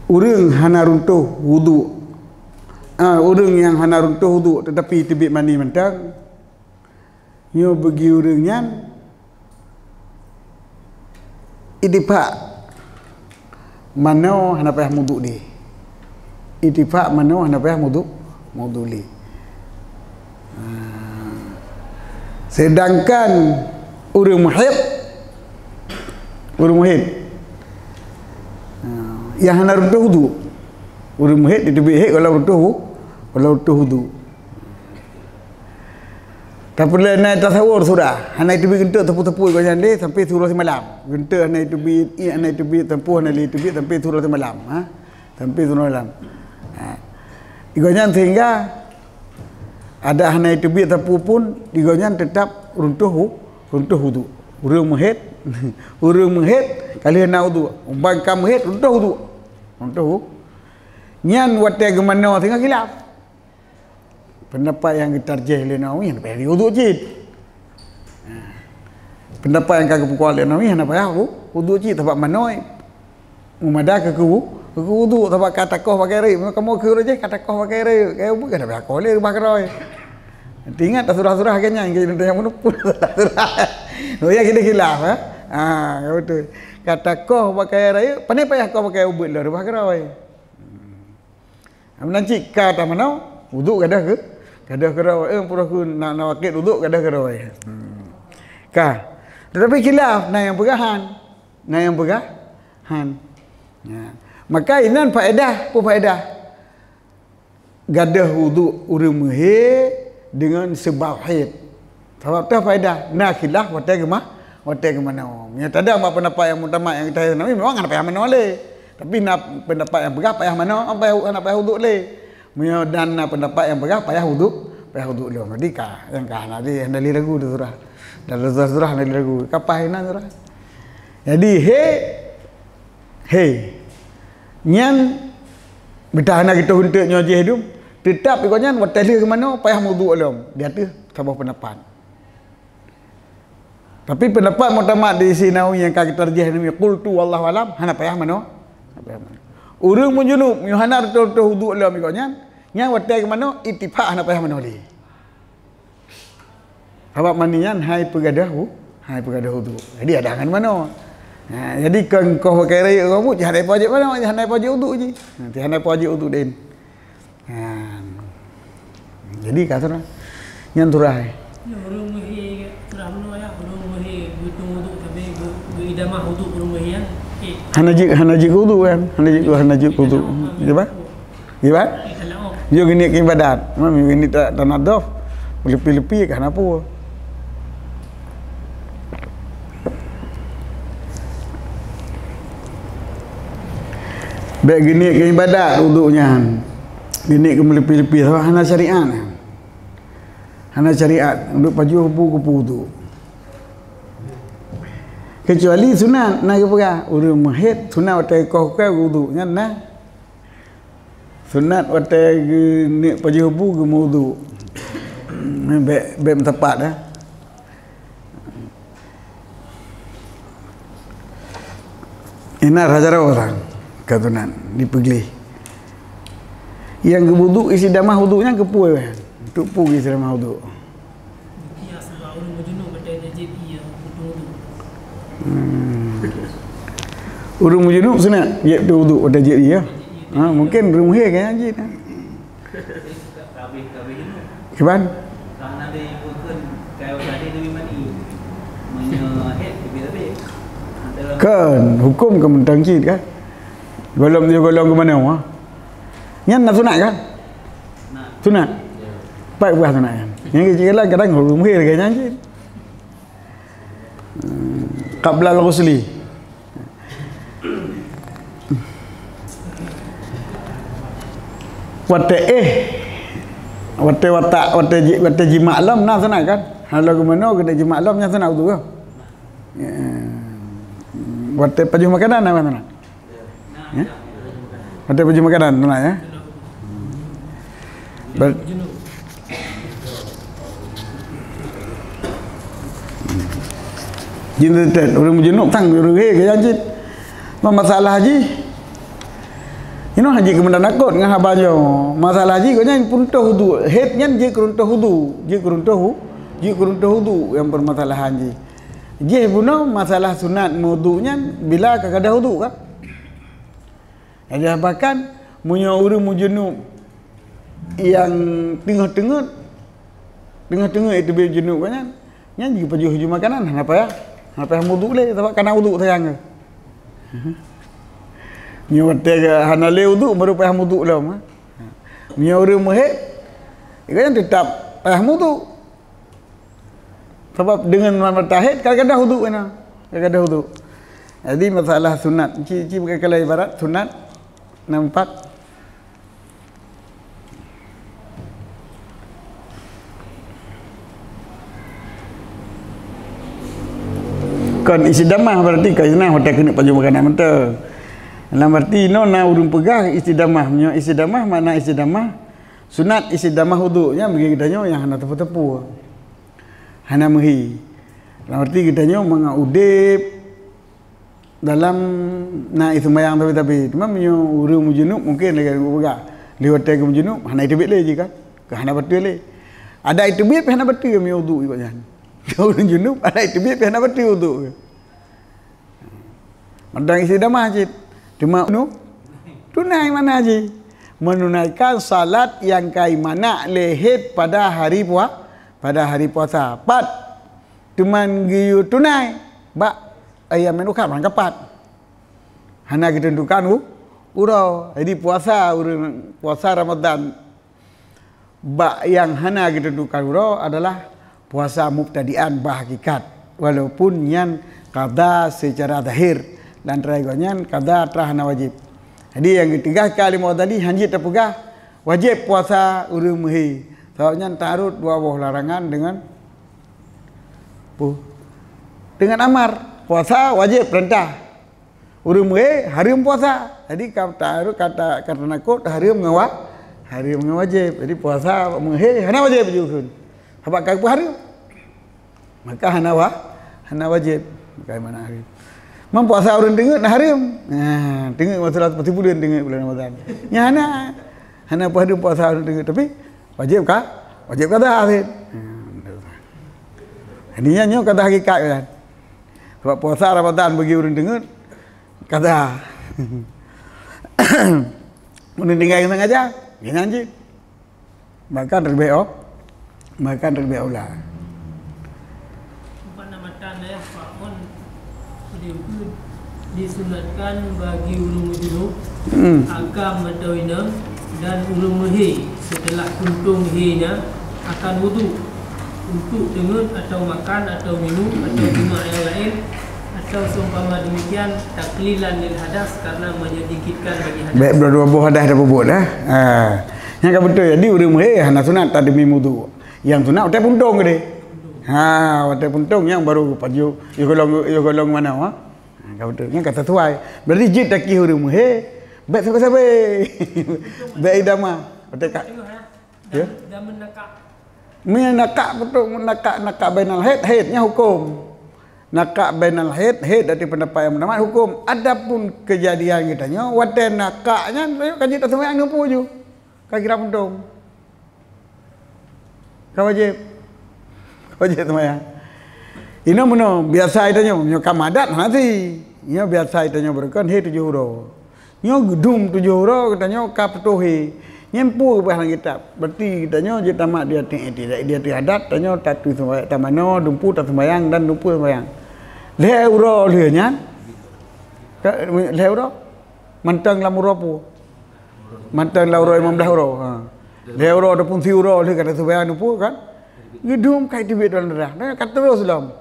ureueng hana runtoh uduk. Ah, ureueng nyang hana runtoh uduk tetapi teubiet mani mantong. Nyoe bagi ureueng nyan ittifaq manoe hana payah muduk lé. Ittifaq manoe hana payah muduk, muduk lé. Ha. Sedangkan ureueng muhid, ureueng muhid, ha, nyang hana runtoh uduk. Ureueng muhid diteubiet hid walau runtoh u-, walau runtoh uduk. Tapi lé na tasawur sudah, hana iteubiet geunteuk teupeu-teupeu gobnyan lé sampai siuroe simalam. Geunteuk hana iteubiet, iek hana iteubiet, sampôh hana lé iteubiet sampai siuroe simalam, ha? Sampai siuroe simalam. Ha. Gobnyan sehingga adak hana iteubiet sapeue pun, gobnyan tetap runtoh u-, runtoh uduk. Ureueng meuhid, ureueng meuhid ka lheueh na uduk. Uban ka meuhid, runtoh uduk. Runtoh u-, nyan watèe geumanoe sehingga khilaf. Pendapat nyang geutarjih lé Nawawi hana payah uduk cit. Ha. Pendapat nyang ka geupeukuat lé Nawawi hana payah u-, uduk cit, sabab manoe mumada keu, keu, keu uduk, sabab ka takoh pakai rayeuk. Meunyoe kamoe keu rayeuk, ka takoh pakai rayeuk, ka ubit ka hana payah koh lé reubah keudroe. Ingat tasurah-surah lagèe nyan, keu ureueng nyang meunupun surah. Oh ya, kita khilaf, ha? Ha, betul. Ka takoh pakai rayeuk, pane payah koh pakai ubit lom reubah keudroe. Meunan cit ka tamanoe, uduk gadôh keu, gadôh keudroe. Eh, pura ku na, na wakét uduk gadôh keudroe. Hmm. Ka. Tetapi khilaf, na nyang peugah han. Na nyang peugah han. Ya. Maka inan faedah, peue faedah? Gadôh uduk ureueng meuhé deungon seubab haid. Sabab teuh faedah, na khilaf watèe geuma-, watèe geumanoe. Meunyoe tadong bak pendapat nyang muktamad nyang geutarjih Nawawi, memang hana payah manoe lé. Tapi na pendapat nyang peugah payah manoe, payah, hana payah uduk lé. Meunyoe dan na pendapat nyang peugah payah uduk, payah uduk lom. Jadi ka, nyang ka hana di, hana lé lagu tu surah. Dan surah-surah hana lé lagu. Ka paih inan surah. Jadi, hé, hé. Nyan mita hana geutoh eunteuk nyoe jih dum. Teutap iko nyan watèe lheueh geumanoe payah muduk lom. Di ateueh saboh pendapat. Tapi pendapat muktamad di si Nawawi nyang ka geutarjih Nawawi, qultu wallahu alam, hana payah manoe. Hana payah manoe. Ureueng meujunub, meunyoe hana reutôh-reutôh uduk lom iko nyan, nyan watèe geumanoe ittifaq hana payah manoe lé. Sabab mani nyan hai peugadôh u-, hai peugadôh uduk. Jadi adak ngon manoe. Ha, jadi kon koh pakai rayeuk ngon buet, hana pajak manoe, hana pajak uduk jih. Nanti hana pajak uduk den. Ha. Jadi ka surah. Nyan surah. Ya, ureueng meuhé, surah meunoe ya, ureueng meuhé, geutung uduk tapi geu-, geuidamah uduk ureueng meuhé nyan. Eh. Hana jeuet, hana jeuet uduk kan? Hana jeuet, hana jeuet uduk. Iya, Pak? Iya, Pak? Eh, salah, oh. Yo geuneuk ibadat. Mam geuneuk ta-, tanadhaf. Leupie-leupie ka hana peue. Bèk geuneuk keu ibadat uduk nyan. Geuneuk keu meuleupie-leupie, sabab hana syariat. Hana syariat, uduk pajoh bu keupeue uduk. Keucuali sunat, na geupeugah, ureueng meuhét sunat watèe koh keu uduk, nyan na. Sunat watèe geuneuk pajoh bu geumeuuduk. Bèk, bèk meusapat, eh. Inan raja roh orang ka sunat dipeugleh. Nyang geuuduk istidamah uduk nyan keupeue? Untuk peue istidamah uduk? Iya, sebab ureueng meujunub watèe na jieb ié, beutôi uduk. Hmm. Ureueng meujunub sunat jieb tu uduk watèe jieb ié. Ha, mungkin ureueng meuhé kan jih. Kiban? Kan, hukum ka meuntang cit kan? Golom dia golom ke mana, ha? Nyan na sunat kan? Sunat. Pat buah sunat nyan. Nyang kecil kadang ureueng meuhé lagèe nyan cit. Hmm, qablal ghusli. Watèe éh, watèe watak, watèe ji-, watèe jimak lom na sunat kan? Hana lom geumeunoe keuneuk jimak lom nyan sunat uduk. Ya. Watèe pajoh makanan na sunat. Ya? Watèe pajoh makanan, na, ya? Ber-, jin teutet, ureueng meujunub sang ureueng hé keu nyan cit. Masalah jih, inoe haji keumeundan akot ngon haba nyoe. Masalah jih gobnyan peureuntoh uduk. Hét nyan jeuet keureuntoh uduk, jeuet keureuntoh u-, jeuet keureuntoh uduk nyang peumasalahan jih. Jih bunoe masalah sunat meuuduk nyan bila ka gadôh uduk kan? Jadi, bahkan meunyoe ureueng meujunub nyang teungoh-teungeut, teungoh-teungeut iteubiet junub nyan, nyan jipajoh ju makanan, hana payah, hana payah muduk lé, sabab kana uduk sayang. Nyoe watèe hana lé uduk baru payah muduk lom, ha. Meunyoe ureueng meuhét, nyan teutap payah muduk. Sabab deungon mata hét ka gadôh uduk ina. Ka gadôh uduk. Jadi masalah sunat, ci, ci beukalai ibarat sunat nampak. Kon istidamah berarti ka isna hotel keuneuk pajoh makanan mantong. Dalam arti inoe na ureueng peugah istidamah. Meunyoe istidamah makna istidamah, sunat istidamah uduk nyan bagi geutanyoe nyang hana teupeu-teupeu. Hana meuhi. Dalam arti geutanyoe mangat udép dalam na seumayang tapi-tapi. Teuma meunyoe ureueng meujunub mungken lagèe geupeugah. Lheueh watèe geumeujunub hana iteubiet lé jih kan. Ka hana bateue lé. Adak iteubiet pih hana bateue meunyoe uduk iko nyan. Ureueng junub adak iteubiet pih hana bateue uduk. Mantong istidamah cit. Teuma nu-, tunai makna jih. Menunaikan salat nyang ka imanah lé hét pada hari pua-, pada hari puasa. Pat teuma geuyue tunai bak ayam meukat mangkapat. Hana geuteuntukan u-, uroe. Jadi puasa ureueng puasa Ramadan bak nyang hana geuteuntukan uroe adalah puasa mubtadi'an bak hakikat, walaupun nyan qadha seucara zahir, dan teurai gobnyan qadha teuma hana wajéb. Jadi nyang geutegaskan lé Imam Ghazali hana jeuet tapeugah wajéb puasa ureueng meuhé, sabab nyan tarot dua boh larangan deungon, puh, deungon amar. Puasa wajéb peurintah. Ureueng meuhé hareuem puasa. Jadi ka ta-, ka ta-, ka teumakot hareuem ngon wa-, hareuem ngon wajéb. Jadi puasa meuhé hana wajéb jih kheun. Sabab ka geupeuhareuem. Maka hana wa-, hana wajéb. Maka mana hareuem. Meunyoe puasa ureueng teungeut na hareuem. Nah, teungeut masa peuet buleuen teungeut bulan Ramadan. Nyan hana, hana peuhareuem puasa ureueng teungeut, tapi wajéb ka, wajéb ka dah hareuem. Nah, jadi nyan nyoe ka dah hakikat kan. Sabab puasa Ramadan bagi ureueng teungeut, kada. Ureueng tinggai keunan aja, keunan cit. Bahkan leubeh o-, bahkan leubeh aula. Pada matan, eh, Pak, mun disunatkan bagi ureueng junub, hmm, agam atau inong, dan ureueng meuhé setelah kuntong hénya akan wudu. Untuk teungeut atau makan atau minum atau cuma yang lain atau seumpama demikian taklilan lil hadas karena menyedikitkan bagi hadas. Baik, dua-dua boh hadas dah peubuet dah. Ha. Nyang ka beutôi, jadi ureuëng meuhé hana sunat tadmim wudu. Nyang sunat watée puntông geude. Ha, watée puntông nyang baru pajoh, yo golong, yo golong mana ha? Ha, ka beutôi. Nyang ka sesuai. Berarti jeuet takih ureuëng meuhé, bék sabe-sabe. Bék idama. Watée ka. Ya? Dan, dan menakak. Mie nakak beutôi, nakak, nakak bainal haid, haid nyan hukum. Nakak bainal haid, haid dari pendapat yang pendapat hukum. Adapun kejadian geutanyoe, watée nakak nyan, tanyoe ka jeuet taseumayang neupue ju. Ka kira puntông. Ka wajéb. Ka wajéb seumayang. Inoe meunoe, biasa tanyoe, nyoe ka madat hana si. Nyoe biasa tanyoe beureukan, haid tujoh uroe. Nyoe geudum tujoh uroe geutanyoe ka putôh hé. Nyan peue geupeugah lam kitab. Berarti geutanyoe jeuet tamat di ateueh, di ateueh adat, tanyoe tatui seumbahyang, tamanoe, dumpeue taseumayang dan dumpeue seumbahyang. Lhée uroe lheueh nyan, ka, lhée uroe, mantong lam uroe peue? Mantong lam uroe limong blaih uroe. Ha. Lhée uroe ataupun siuroe lheueh ka taseumayang dumpeue kan? Geudum ka teubiet darah. Ka terus lom.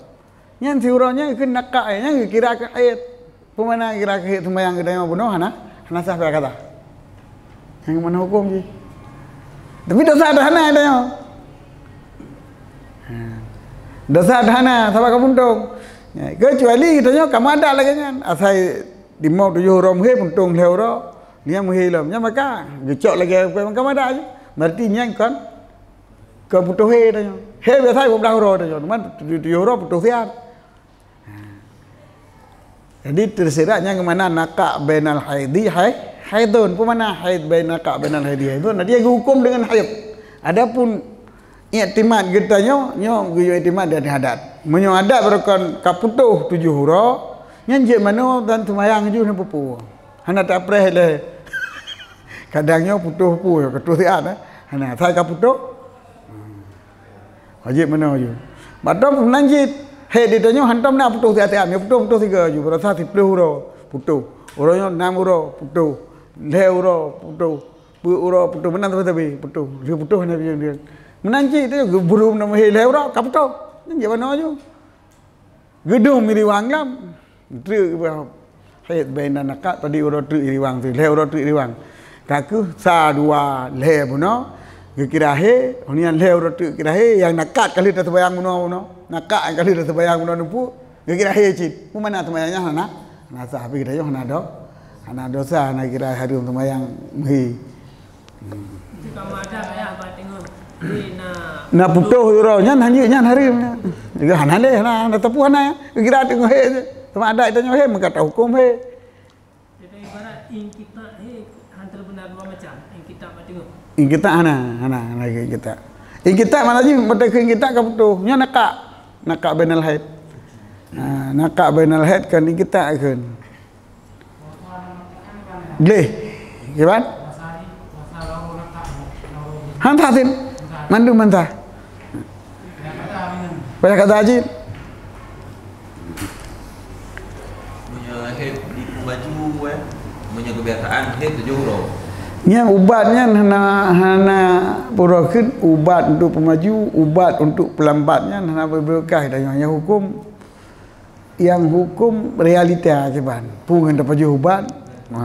Nyan siuroe nyan keu nakak, nyan geukira keu haid. Peue makna geukira keu haid seumayang geutanyoe bunoe hana, hana sah pih ka sah. Nyang mana huköm jih? Tapi desya dah hana geutanyoe. Ha. Desya dah hana, sabab ka puntông. Ya, keucuali geutanyoe ka madat lagée nyan. Asai limong tujoh uroe meuhé, puntông lhée uroe, nyan meuhé lom. Nyan maka geucok lagée ka madat jih. Berarti nyan kon Ka putôh hé tanyoe. Hé biasa limong blaih uroe tanyoe, teuma tujoh uroe putôh siat. Jadi, tersirat nyang mana nakak bainal haidi hai, haidun. Peue makna haid bain, nakak bainal haidi haidun? Jadi, geuhuköm deungon haid. Adapun iktimat geutanyoe, nyoe geuyue iktimat dari adat. Meunyoe adat beureukan ka putôh tujoh uroe, nyan jeuet manoe dan seumayang ju hana peue-peue. Hana tapreh lé. Kadang nyoe putôh peue, putôh siat, eh. Hana, asai ka putôh. Wajéb manoe ju. Padahai meunan cit, haid di tanyoe hantom na putôh siat-siat, nyoe putôh-putôh sigoe ju, baroesa siplôh uroe, putôh. Uroe nyoe nam uroe, putôh. Lhée uroe, putôh. Peuet uroe, putôh. Meunan sabe-sabe, putôh. Lheueh putôh na bieng-bieng. Meunan cit, tanyoe geubeurum na meuhé lhée uroe, ka putôh. Nyan jeuet manoe ju. Geudum iriwang lom. Treuk bah haid bain dan nakak, padum uroe treuk iriwang tu, lhée uroe treuk iriwang. Ka kheueh sa, dua, lhée bunoe, geukira hé, nyan lhée uroe treuk kira hé, nyang nakak ka lheueh taseumayang bunoe-bunoe. Nakak nyang ka lheueh taseumayang bunoe neupue, geukira hé cit. Peue makna seumayang nyan hana, hana sah, tapi geutanyoe hana do-, hana desya, hana kira hareuem seumayang meuhé. Itu ka madat, ayah, bak teungoh. Jadi, na Na putôh uroe nyan, hana nyan hareuem nyan. Jadi hana lé, hana, hana teupeu hana. Kira teungoh hé je. Sama adat tanyoe hé, meuka tahuköm hé. Jadi ibarat ingkita hé, hana beuna dua macam. Ingkita bak teungoh. Ingkita hana, hana, hana ingkita. Ingkita mana jih, beutôi keu ingkita ka putôh. Nyan nakak. Nakak bainal haid. Ha, nakak bainal haid kan ingkita kan. Gleh. Kiban? Han sah sit. Mandum han sah. Payah kata cit. Meunyoe haid di peumaju, eh, meunyoe kebiasaan haid tujoh uroe. Nyan ubat nyan hana, hana pura kheun ubat untuk peumaju, ubat untuk peulambat nyan hana beubeukaih dan nyan huköm Nyang huköm realita kiban. Peue ngon tapajoh ubat? Ha.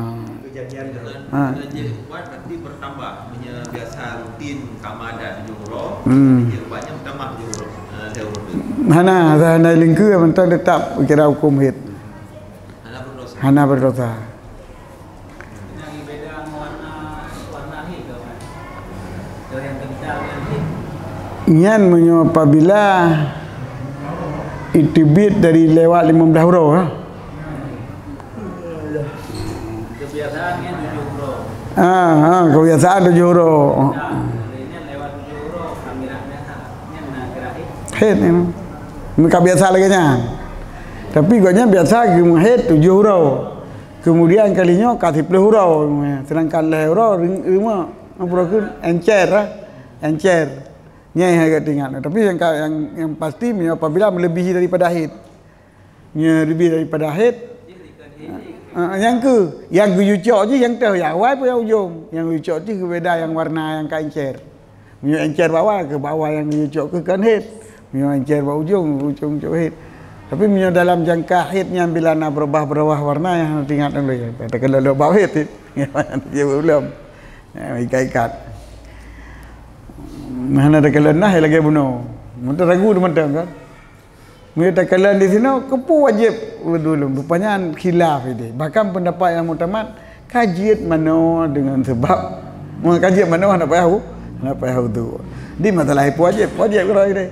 Kejadian tu. Ha. Kena jeuet ubat berarti bertambah. Meunyoe biasa rutin ka madat tujoh uroe, hmm, jeuet ubat nyan bertambah tujoh uroe. Eh, lhèe uroe tu. Hana, hana lingkeue, mantong tetap kira huköm haid. Hana berdosa. Hana berdosa. Nyan meunyoe apabila iteubiet dari lewat limong blaih uroe, ha. Ah, ah, kebiasaan tujoh uroe. Haid ni. Meuka biasa lagèe nyan. Tapi gobnyan biasa geumeuhaid tujoh uroe. Kemudian kali nyoe ka siplôh uroe, sedangkan lhèe uroe rim-, rimong, apa kheun, encer, eh, encer. Nyan nyang agak teuingat. Tapi nyang ka, nyang, nyang pasti, meunyoe apabila melebihi daripada haid. Nyoe leubeh daripada haid. Ah, nyang keu, nyang geuyue cok jih nyang teuh, nyang awai peue nyang ujong. Nyang geuyue cok jih geubeda nyang warna nyang ka encer. Meunyoe encer bak awai, keu bak awai nyang geuyue cok keu kon haid. Meunyoe encer bak ujong, ujong cok hit. Tapi meunyoe dalam jangka hit nyan bila na beurubah-beurubah warna, nyan hana teuingat lom lé. Takalon lom bab hit, dia belum. Ya, ikat-ikat. Hana takalon nah lagèe bunoe. Mantong ragu teuma kan. Meunyoe takalon di sinoe, keupeue wajéb wudu lom? Rupanya khilaf idéh. Bahkan pendapat yang muktamad, ka jeuet manoe deungon seubab, meunyoe ka jeuet manoe hana payah wu-, hana payah wudu. Di masalah ipeue wajéb, wajéb keudroe idéh.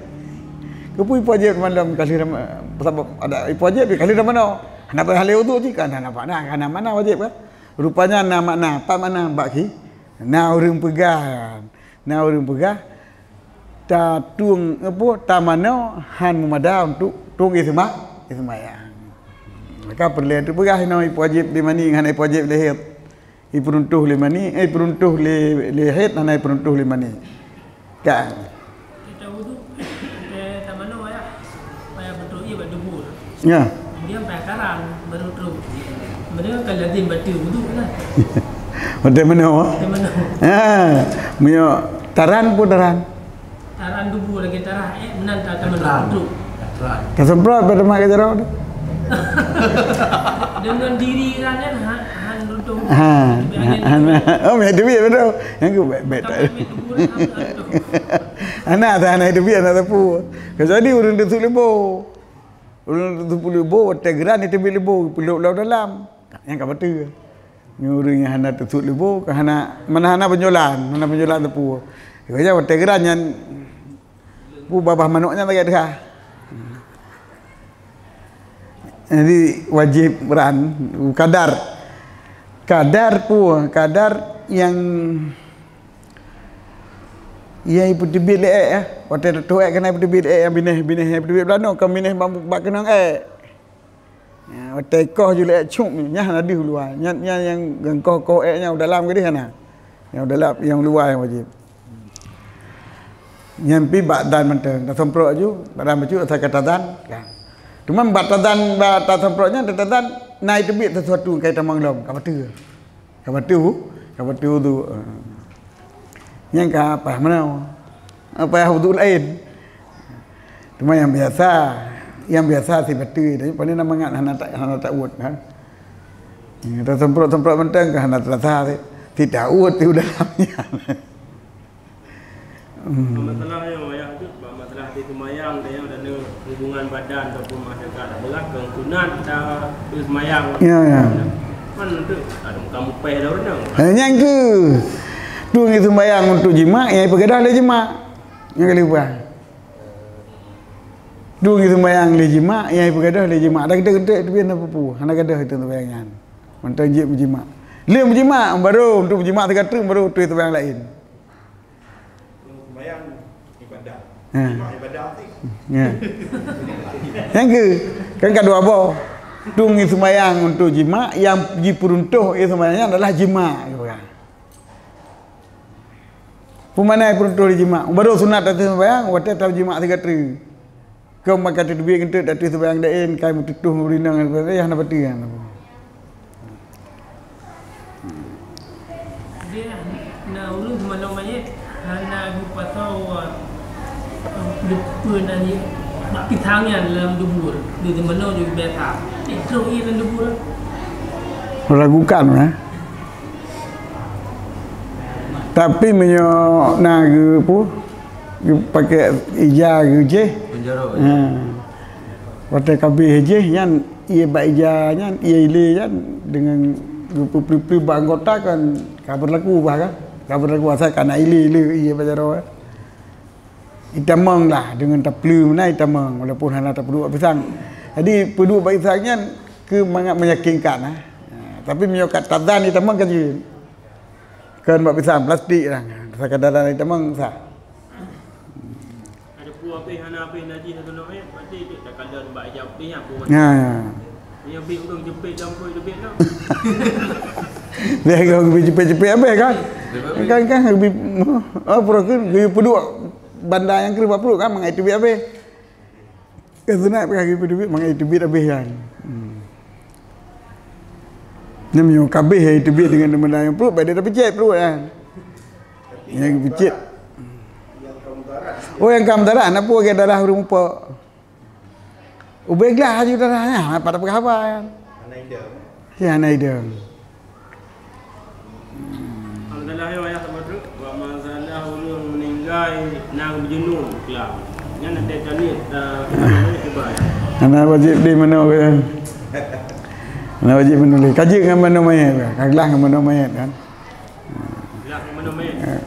Keupeue ipeue wajéb manoe ka lheueh ram-, sabab ada ipeue wajéb ka lheueh manoe. Hana payah lé wudu cit kan, hana makna, hana makna wajéb kan. Rupanya na makna, pat makna bak khi, na ureueng peugah, na ureueng peugah, ta tueng, apa, ta manoe han meumada untuk tueng ié seumba-, ié seumbahyang. Maka peureulèe teupeugah inoe ipeue wajéb lé mani ngon ipeue wajéb lé hét. Ipeuruntoh lé mani, eh, ipeuruntoh lé, lé hét, hana ipeuruntoh lé mani. Kan? Kita wudu, kita tak manoe ya. Payah beutôi ié bak dubur. Ya. Kemudian payah karang baru terus. Kemudian kan lazim batal wudu lah. Batal manoe? Batal manoe. Ha, meunyoe taran pun taran. Taran dubur lagi taran, eh, meunan ta-, taran. Taran. Tasemprot pada mak ke jaroe tu. Dengan diri kan, kan, han, han runtuh. Ha, tapi angin han, tu. Oh, meh duit betul. Yang ku bet, bet. Tapi angin dubur kan, kan tu. Anak tak anak duit, anak tepu. Kecuali ureueng teusut leubo. Ureueng teusut leubo, watèe geuran dia teubiet leubo, peluk lam dalam. Nyang ka bateue. Nyoe ureueng nyang hana teusut leubo, ka hana, mana hana peunyolan, hana peunyolan teupeu. Jadi watèe geuran nyan, peue babah manok nyan lagèe teuka. Jadi wajéb ran, kadar. Kadar peue, kadar nyang, nyang ipeuteubiet lé èk, eh. Watèe teutoh èk keunan ipeuteubiet lé èk nyang binéh, binéh nyang ipeuteubiet bak nyoe, kon binéh bak, bak keunong èk. Ya, watèe koh ju lé èk cuk nyan hana deuh u luwa. Nyan, nyan nyang geukoh-koh èk nyan u dalam keudéh hana. Nyang u dalam, nyang u luwa nyang wajéb. Nyan pih bak dan mantong. Tasemprot aju, bak dan bacut asai ka tadan. Kan. Cuma bak tadan, bak tasemprot nyan, tadan, na iteubiet sesuatu nyang ka itamong lom, ka bateue. Ka bateue, ka bateue wudu. Nyan ka payah manoe. Payah wudu laén. Cuma nyang biasa, nyang biasa sibateue, tapi pane na mangat hana ta-, hana tauet kan. Tasemprot-semprot mantong ka hana terasa si, si tauet di dalam nyan. Hmm. Masalah nyoe, ya, tu, masalah di seumayang, dan yang ada hubungan badan ataupun masyarakat, adalah keusunat ta-, seumayang. Ya, ya. Kan tu, ada muka mupeh dah orang. Eh, nyang ke. Tu ngi seumayang untuk jima, nyang ipeugadôh lé jima. Nyang kali buah. Tu ngi seumayang lé jima, nyang ipeugadôh lé jima. Ada gede-gede tu biasa pupu, hana gadôh itu seumayang nyan. Mantong jeuet beujima. Lé beujima, baru untuk beujima sigoe treuk, baru tuh seumayang laén. Sembahyang ibadah. Ha. Jimak ibadah sih. Ya. Nyang ke, kan ka dua boh. Tu ngi sembahyang untuk jimak, nyang jipeuruntoh, eh, sembahyang nyan adalah jimak. Peue makna jipeuruntoh lé jimak? Baru sunat ateueh sembahyang, watèe tajimak sigoe treuk. Keu maka teubiet keuneuk ateueh sembahyang laén, kai meututoh ureueng inong, eh, hana bateue nyan. Dia na ureueng teumanoe manyét hana geupasoe, eh, dupeue nan bak pisang nyan lam dubur. Dia teumanoe juga biasa. Ih, trok ié lam dubur. Ragukan, eh. Tapi meunyoe na geupeue, geupakai ija geujéh. Penjara. Ha. Watèe ka abéh jéh nyan, ié bak ija nyan, ié ilé nyan, deungon geupeupli-pli bak anggota kan ka beurlaku bah kan. Ka beurlaku asai ka na ilé-ilé ié bak jaroe. Itamong lah, deungon tapli meunan itamong, walaupun hana tapeuduek bak pisang. Jadi, peuduek bak pisang nyan keu mangat meyakinkan, ah. Ha, tapi meunyoe ka tadan itamong ka jeuet. Kon bak pisang plastik lah. Sekadar itamong sah. Ada pu habéh, hana habéh najih satu nak, eh, berarti dia tak kala bak ijab habéh apa. Ya, ya. Yang habéh ureueng jepit dalam perut jepit tu. Dia kan habéh jepit-jepit habéh kan? Kan, kan habéh, oh, perut kan, dia peuduek banda nyang keuh bak perut kan, mangat teubiet habéh. Kan sunat pakai teubiet, mangat teubiet habéh kan. Hmm. Nyan meunyoe ka abéh teubiet deungon banda nyang perut, baru dia tapeucet perut kan. Nyang peucet. Oh, nyang ka meudarah, na peue lagèe darah ureueng mupok. Ubé glah laju darah nyan, pat tapeugah haba nyan. Hana idong. Ya, hana idong. Alhamdulillah, ya, ya, sama tu. Wa masalah ureueng meuninggai nyang beujunub, klam. Nyan ada kali ta cuba, ya. Hana wajéb di manoe, ya. Hana wajéb manoe. Ka jeuet ngon manoe manyét, ka glah ngon manoe manyét, kan? Glah ngon manoe manyét. Eh,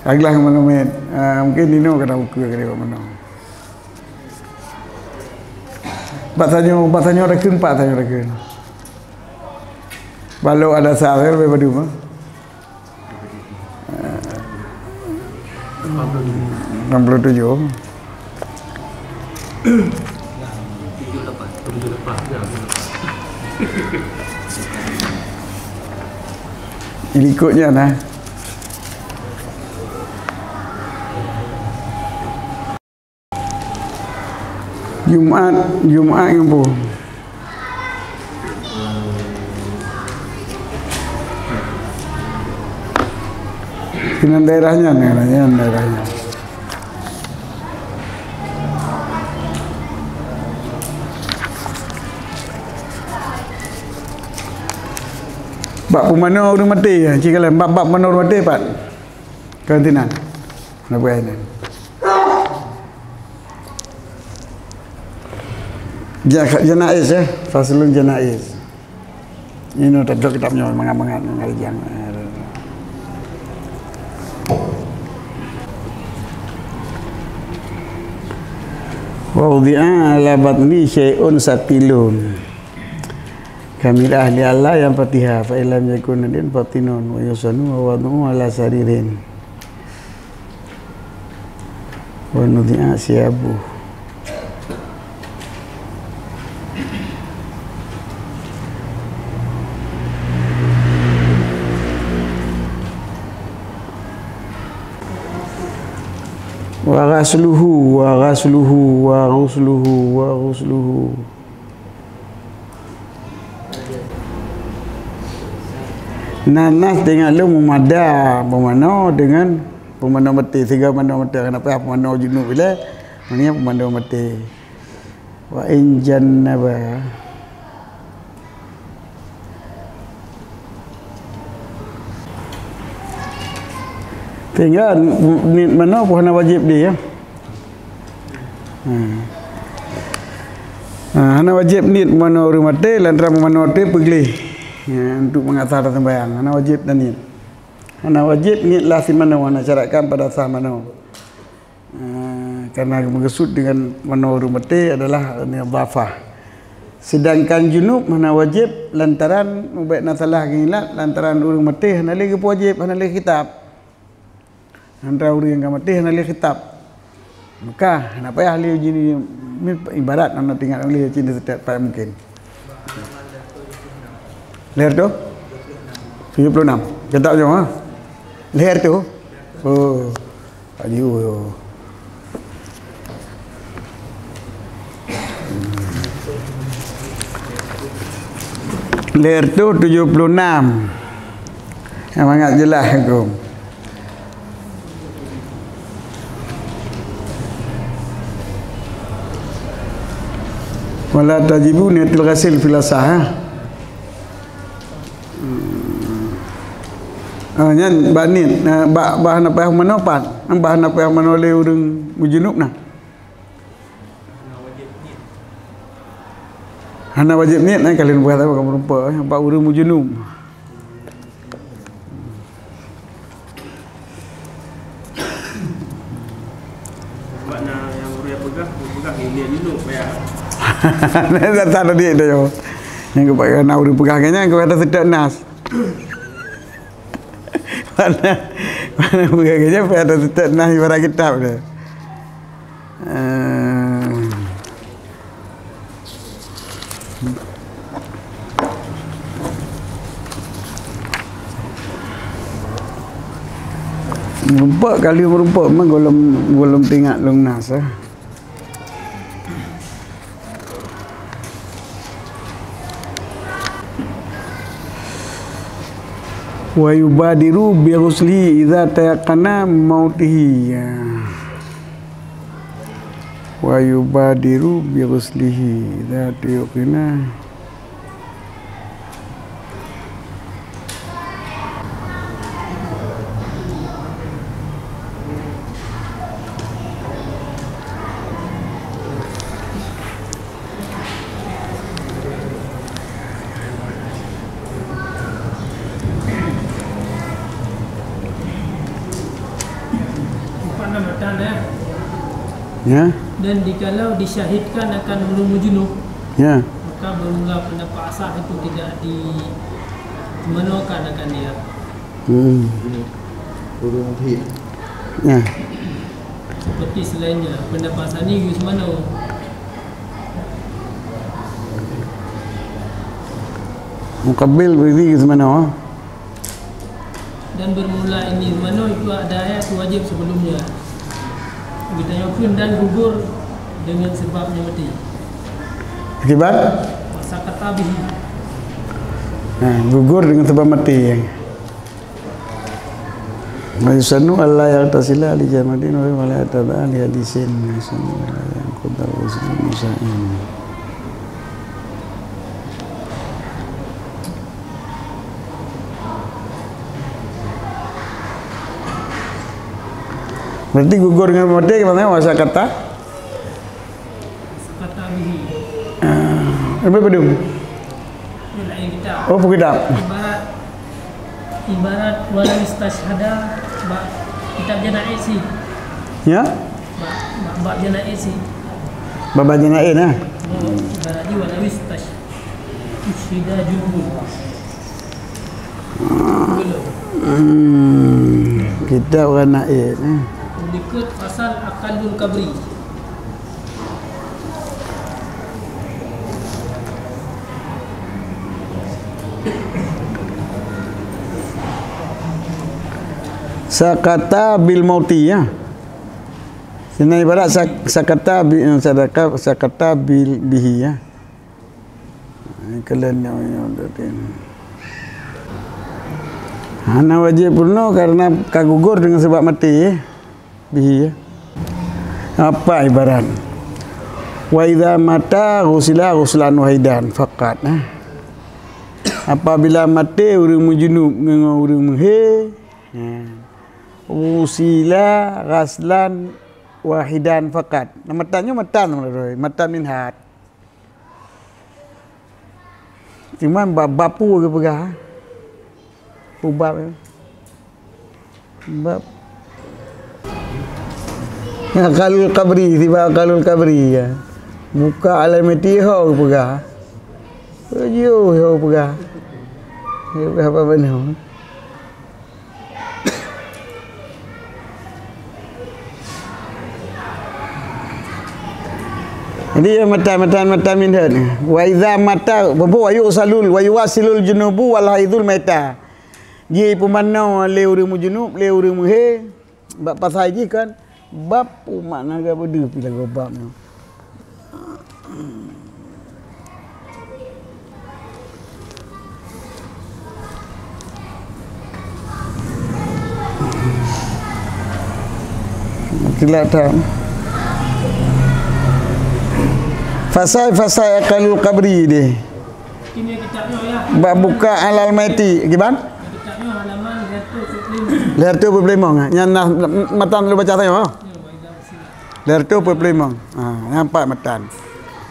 ka glah ngon manoe manyét. Ah, mungkin inoe ka na ukeue keu manoe. Bak tanyoe, bak tanyoe takheun, bak tanyoe takheun. Balok ada sahé leubeh padum, ah. Enam puluh tujuh. Likot nyan, ah. Jumat, Jumat ngon peue? Keunan daerah nyan, keunan daerah nyan. Bak peumanoe ureueng maté, cit kalon bak, bak peumanoe ureueng maté pat. Karantina. Hana peugah inan. Ja-, janaiz, ya. Faslun janaiz. Inoe tablok kitab nyoe mangat-mangat ngon hari jang. Wa wudi'a ala batni syai'un saqilun. Kamil ahli Allah yang Fatihah, fa illam yakun nadin fatinun, wa yusanu wa wadu'u ala saririn. Wa nudi'a siyabu. Wa ghasluhu, wa ghasluhu, wa ghusluhu, wa ghusluhu. Nan nas deungon lôn meumada peumanoe deungon peumanoe maté, sigoe manoe maté, hana payah peumanoe junub ilée, meunan peumanoe maté. Wa in janaba. Sehingga niet manoe pun hana wajéb di, ya. Ha. Ha, hana wajéb niet manoe ureueng maté, lantaran manoe maté peugleh, ya, untuk mangat sah taseumbahyang. Hana wajéb taniet. Hana wajéb niet lah simanoe, hana syaratkan pada sah manoe. Ah, karena meukeusud deungon manoe ureueng maté adalah nidhafah. Sedangkan junub hana wajéb lantaran ubak na salah geuilat, lantaran ureueng maté hana lé geupeuwajéb, hana lé khitab. Lantaran ureueng ka maté hana lé khitab. Maka hana payah lé jini ibarat hana teuingat uleh cit setiap pat mungkin. Lahé tu? Tujuh puluh enam. Kitab nyoe, ha? Lahé tu? Oh. Aju. Lahé tu tujuh puluh enam. Yang sangat jelas hukum. Wala tajibu niyatul ghasil fil asah, ha? Hmm. Ah, nyan bak niet, ah, bak, bak hana payah manoe pat. Bak hana payah manoe lé ureueng meujunub na. Hana wajéb niet, eh, kalian buat apa kamu rupa, eh, bak ureueng meujunub. Sebab na nyang ureueng peugah, peugah ni niat junub, ya. Dah tak ada dia, dia. Yang kepada na ureueng peugah kan, yang kepada sedak nas. Mana, mana peugah kan, yang pada sedak nas ibarat kitab dia. Eh. Meureumpok, kali meureumpok memang gohlom, gohlom teuingat lôn nas, eh. Wa yubadiru bi ghuslihi idza tayaqana mautihi. Ya. Wa yubadiru bi ghuslihi idza tayaqana. Empat enam batang, ya. Ya. Dan jikalau disyahidkan akan ureuëng meujunub, ya, maka bermula pendapat asah itu tidak dimanokan akan dia. Hmm. Ureuëng muhid. Ya. Seperti selainnya, pendapat sani geuseumanö. Muqabil berarti geuseumanö. Dan bermula ini manoe itu ada ayat wajib sebelumnya. Geutanyoe kheun dan gugur dengan sebabnya mati. Akibat? Wa sakata bihi. Nah, gugur dengan sebab mati. Wa yusannu alla yaghtasila li jamatin wa la yataba'a li hadisin. Wa yusannu alla yanquda ghusla musa'in. Berarti gugur dengan mati, gimana? Wa sakata? Sakata bihi. Ah, apa pedum? Lain kitab. Oh, buku kitab. Ibarat, ibarat walau istasyhada, bak kitab janaiz sih. Ya? Bak, bak, bak janaiz sih. Bak, bak janaiz, nah. Oh, ibarat di walau istasyhada. Isyhida junubun. Hmm, kita orang naik, eh. Likot pasal aqallul qabri. Sakata bil mauti, ya. Sini ibarat sak-, sakata bi-, sadaka-, sakata bil, bihi, ya. Kalian nyoe, nyoe tadi. Hana wajib peurunoe karena ka gugur dengan sebab mati, ya. Bihi, ya. Apa ibarat? Wa idza mata ghusila ghuslan wahidan faqat, eh. Apabila maté ureuëng meujunub ngon ureuëng meuhé, ya. Ghusila ghaslan wahidan faqat. Nah, matan nyoe matan, matan minhat. Cuman bab, bab peue geupeugah? Peue bab nyan? Bab aqallul qabri, sibak aqallul qabri, ya. Buka alal maiti ho geupeugah. Peue jih ho geupeugah? Geupeugah bab manoe? Jadi, ya, matan, matan, matan minhat. Wa idza mata, wa yughsalul, wa yughassilul junubu wal haidul maita. Jipeumanoe lé ureuëng meujunub, lé ureuëng meuhé, bak pasai jih kan, bab umat naga beudeuh pih lagoe bab nyoe. Kilat tam. Fasai, fasai aqallul qabri deh. Bak buka alal maiti, kiban? Lhèe reutôh peuet ploh limong. Nyan nah, matan lôn baca saja, ha? Lhèe reutôh peuet ploh limong. Ha, nampak matan.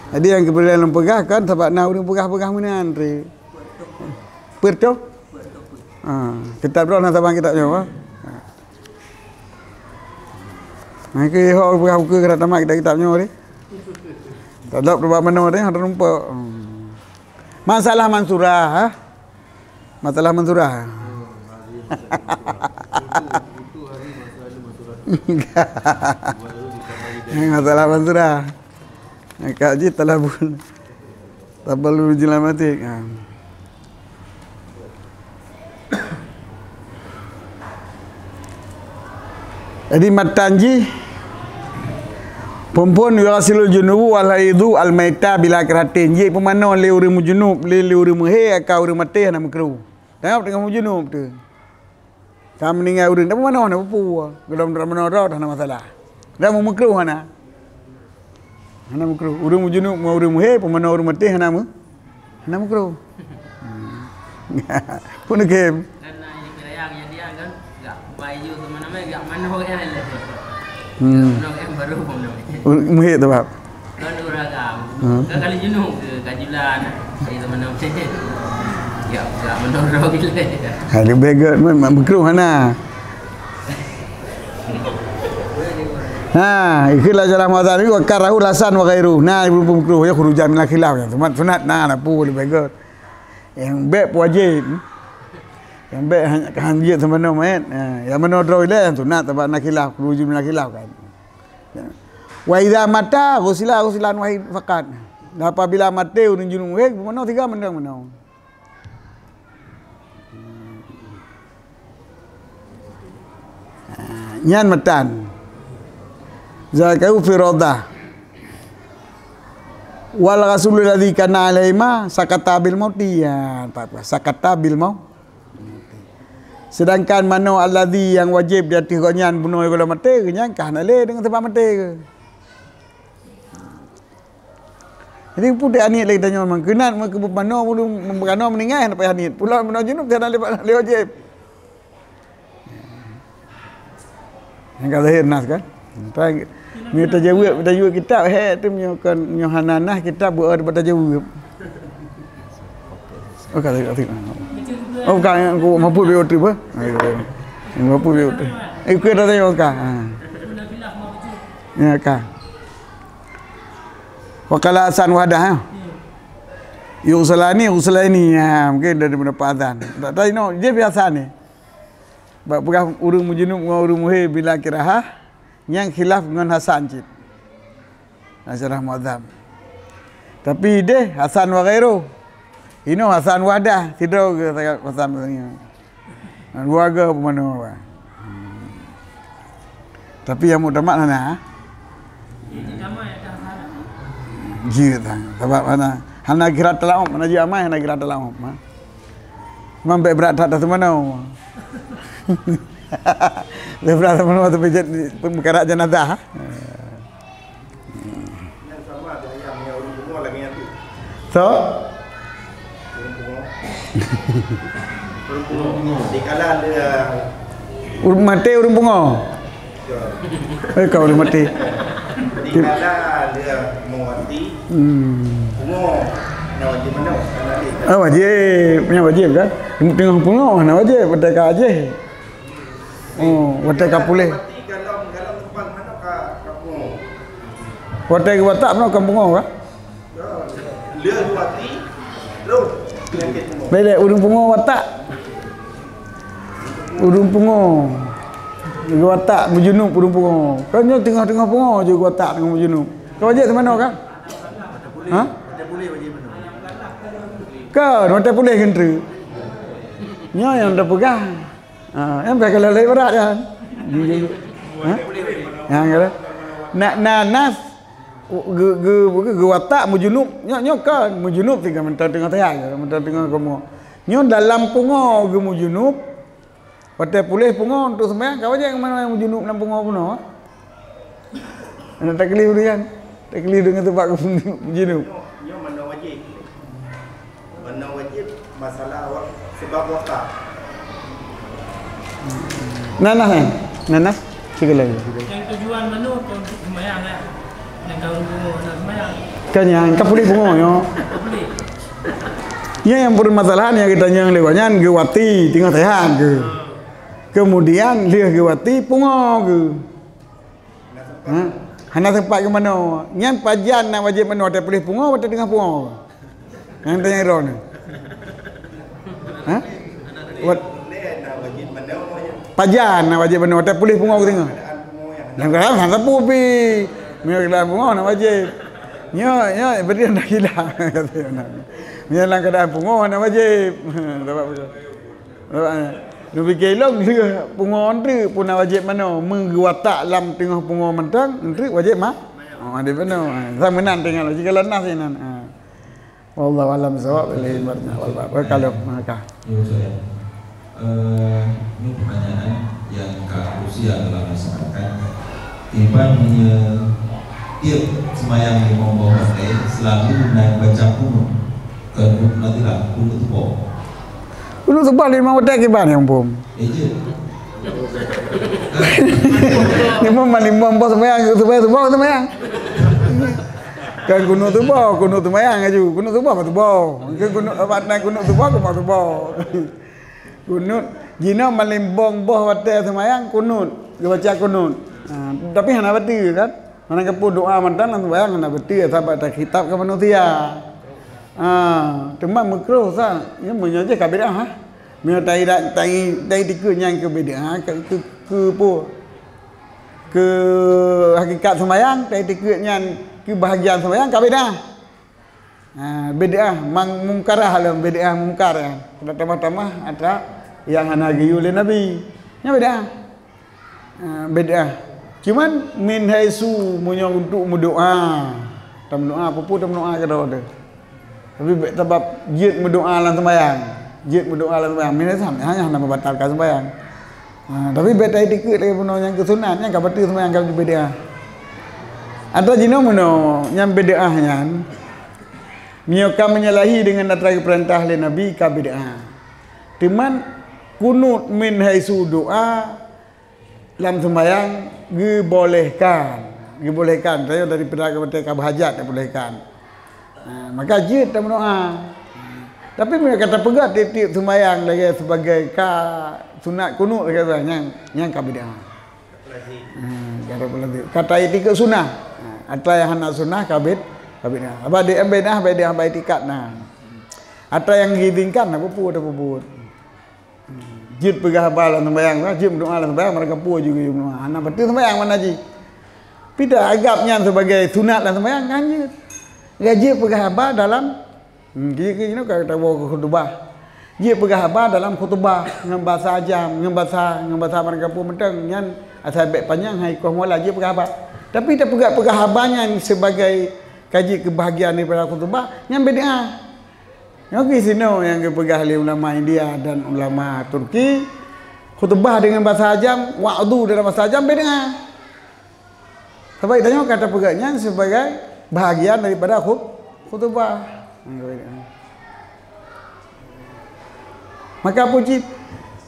Jadi nyang keupeureulee lôn peugah kan, sabab na ureuëng peugah-peugah meunan, Tri. Peuet reutôh? Ha, kitab droe na saban kitab nyoe, ha? Ha. Nah, keu ho peugah buku keu tamat kitab-kitab nyoe, Tri. Tadop bak manoe, Tri, hana rumpok. Hmm. Masalah mansurah, ha? Masalah mansurah. Masalah mansurah. Ka jih talabun. Tabalul jilamatik. Ha. Jadi matan jih, phon-phon yughassilul junubu wal haidu al maita bila kiratin. Jipeumanoe lé ureuëng meujunub, lé, lé ureuëng meuhé, ka ureuëng maté hana meukruh. Tanyoe teungoh meujunub tu. Ka meuninggai ureuëng, tapi manoe hana peue-peue. Golom manoe rot hana masalah. Dan meumeukreuh hana. Hana meukruh. Ureuëng meujunub ngon ureuëng muhe, peumanoe ureuëng maté hana meu-, hana meukruh. Hmm. Pun khem. Kan na nyang kira yang jadi kan gak bayu sama nama gak manoe ya le. Hmm. Manoe yang baru pun. Muhe tu bab. Kan urang ka. Hmm. Kan kali junub ke kajulan. Jadi sama nama. Ya, gak manoe roh gile. Ha, lebih good memang meukruh hana. Ha, ikheun lam syarah Muhadzab ni, wa karahul Hasan wa ghairuh. Na Ibnu Makruh, ya, khurujan minal khilaf. Sunat, sunat, na, na pu leubeh göt. Nyang bèk wajéb. Nyang bèk han, han jeuet teumanoe meuet. Ha, nyang manoe droe ilèe, sunat, sabab na khilaf, khurujan minal khilaf kan. Wa idza mata ghusila ghusilan wahid faqat. Dan apabila maté ureueng junub wéh, manoe tiga manoe manoe. Nyan matan. Zakaru fi raudhah. Wal ghuslul ladzi kana alaihima sakata bil mauti. Ya, empat belas. Sakata bil mau-, mauti. Sedangkan manoe alladzi nyang wajéb di ateueh gobnyan bunoe gohlom maté, nyan ka hana lé deungon sabab maté. Jadi, peue teuh aniet lé geutanyoe, meukeunat, meukeubeuet manoe, meukeunat meuninggai, hana payah aniet. Pulom manoe junub, hana lé, hana lé wajéb. Nyang ka lahé nas, kan? Meunyoe tajaweueb, tajaweueb kitab, hék, tu meunyoe kon, meunyoe hana nas kitab, beu-, beu tajaweueb. Oh, ka, ka, ka. Oh, ka, nyang ku mampu bieu tu, bah? Ayo, ayo. Nyang mampu bieu tu. Eh, ku dah tanya, ka. Ha. Ya, ka. Wa qala Hasan wahdah, ha? Yughsalani, yughsalani, ha, mungkin dari pendapat Hasan. Tak tahu, no, dia biasa ni. Bak peugah ureueng meujunub ngon ureueng muhe bila kirahah, nyang khilaf ngon Hasan cit. Nah, syarah Muhadzab. Tapi deh, Hasan wa ghairuh. Inoe Hasan wahdah, sidroe ke Hasan. Nah, dua ga peumanö. Hmm. Tapi nyang muktamad hana. Jeuet, ha. Sabab hana, hana kira talaum, hana jeuet amai, hana kira talaum, ha. Memang bèk brat that, that teumanoe. Bèk brat teumanoe, tapi jeuet peukara jenazah, ha. Nyang sama dengan nyang ureueng pungo lagèe nyan tu. So? Ureueng pungo. Ureueng pungo. Dikala dia ureueng maté, ureueng pungo. Ya. Eh, kau ureueng maté. Dikala dia meuwati. Hmm. Pungo. Nah, wajib mana? Kan ada. Ah, wajib. Nyan wajib kan? Teungoh pungo, nah wajib. Watèe ka ajih. Oh, watèe ka puléh. Watèe geuwatak meunoe ka pungo ka? Lé, lé, ureueng pungo watak. Ureueng pungo. Geuwatak meujunub ureueng pungo. Kan nyoe teungoh-teungoh pungo jeuet geuwatak teungoh meujunub. Ka wajéb teumanoe ka? Ha? Ka, watèe puléh geutreuk. Nyoe nyang tapeugah. Ha, nyang bèk ka lheueh ibarat nyan. Ha? Nyang kata, na, na nas, geu-, geu-, geu-, geuwatak meujunub. Nyoe, nyoe kon meujunub tinggai mantong teungoh teuhai, mantong teungoh kamoe. Nyoe dalam pungo geumeujunub, watèe puléh pungo untuk seumayang, ka wajéb ngon manoe nyang meujunub lam pungo bunoe. Hana taklif deh nyan. Taklif deungon teumpat meujunub. Nyoe, nyoe manoe wajéb. Manoe wajéb masalah wa-, sebab wakaf. Nanas, eh? Nanas? Sigoe lagi. Nyang tujuan manoe keu untuk seumayang, kan? Nyang ka ureueng pungo hana seumayang. Kan nyang ka puléh pungo nyoe. Ka puléh. Nyan nyang peumasalahan nyang geutanyong lé gobnyan geuwati teungoh teuhai geuh. Kemudian lheueh geuwati pungo geuh. Ha? Hana teumpat geumanoe. Nyan pajan na wajéb manoe, watèe puléh pungo, watèe teungoh pungo. Nyang tanyong droeneuh. Ha? Wat-, pajan na wajéb manoe, watèe puléh pungo geuh teungoh. Dalam keuadaan hana sapeue pih. Meunyoe dalam pungo na wajéb. Nyoe, nyoe, berarti na khilaf. Meunyoe dalam keuadaan pungo na wajéb. Sabab Neupike lom lheueh pungo treuk pun na wajéb manoe, meugeuwatak lam teungoh pungo mantong, treuk wajéb ma-, oh, wajéb manoe. Sama nan tinggai lom, jika lom nas inan. Ha. Wallahu a'lam bissawab, ilaihi marji' wal ma'ab. Kalau maka. Ya, Ustaz, ya. Eh, ini pertanyaan yang agak krusial dalam masyarakat. Iban punya Tiep seumayang limong boh watèe seulalu na baca kunut. Kunut nazilah, kunut suboh. Kunut suboh limong watèe kiban nyang muphom. Eh, jeuet. Limong, limong boh seumayang, seumayang suboh seumayang. Kan kunut suboh, kunut seumayang laju. Kunut suboh bak suboh. Kan kunut, bak na kunut suboh, bak suboh. Kunut, jinoe malimong boh watèe seumayang kunut, geubaca kunut. Ha, tapi hana bateue kan? Hana geupeu doa mantong lam seumayang hana bateue, sabab takhitab keu manusia. Ha, teuma meukruh sa, nyan meunyoe jih ka bid'ah, ha. Meunyoe tai, tai, tai tikeue nyan keu bid'ah, keu, keu, keu peue? Keu hakikat seumayang, tai tikeue nyan keu bahagian seumayang ka bid'ah. Ha, bid'ah mang-, mungkarah lom, bid'ah mungkar nyan. Tamah-tamah atra nyang hana geuyue lé Nabi. Nyan bid'ah. Ha, bid'ah. Cuman min haitsu meunyoe untuk meudoa. Tameudoa, peue-peue tameudoa keudroe teuh. Tapi bèk sabab jeuet meudoa lam seumayang. Jeuet meudoa lam seumayang. Min haitsu hana, hana membatalkan seumayang. Ha, tapi bèk taiktikeuet lagèe bunoe nyang keu sunat, nyan ka bateue seumayang ka bid'ah. Atra jinoe bunoe nyang bid'ah nyan, meunyoe ka menyalahi deungon atra geupeurintah lé Nabi ka bid'ah. Teuma kunut min haitsu doa lam seumayang geubolehkan. Geubolehkan, tanyoe daripada ka batèe ka beuhajat dibolehkan. Ha, maka jeuet tameudoa. Tapi meunyoe ka tapeugah tiep-tiep seumayang lagèe sibagai ka sunat kunut lagèe nyan, nyan ka bid'ah. Ha, ka tapeugah tiep. Ka taiktikeuet sunah. Ha, atra nyang hana sunah ka bid-, ka bid'ah. Sabab di bid'ah, bid'ah bak iktikad na. Atra nyang geuizinkan na peue-peue tapeubuet. Jeuet peugah haba lam seumayang, jeuet meudoa lam seumayang, barangkapeue jih geuyue meudoa. Hana bateue seumayang mana jih. Pih taanggab nyan sibagai sunat lam seumayang, kan jeuet. Jeuet peugah haba dalam, hmm, jih, jih, jih, ka tawoe keu khutubah. Jeuet peugah haba dalam khutubah ngon basa ajam, ngon basa, ngon basa barangkapeue mantong, nyan asai bèk panyang, hai koh mualah jeuet peugah haba. Tapi tapeugah, peugah haba nyan sibagai ka jeuet keu bahagian daripada khutubah, nyan bid'ah. Nyoe keuh sinoe nyang geupeugah lé ulama India dan ulama Turki, khutubah deungon basa ajam, wa'dhu dalam basa ajam bid'ah. Sabab tanyoe ka tapeugah nyan sibagai bahagian daripada khut-, khutubah. Maka peue cit,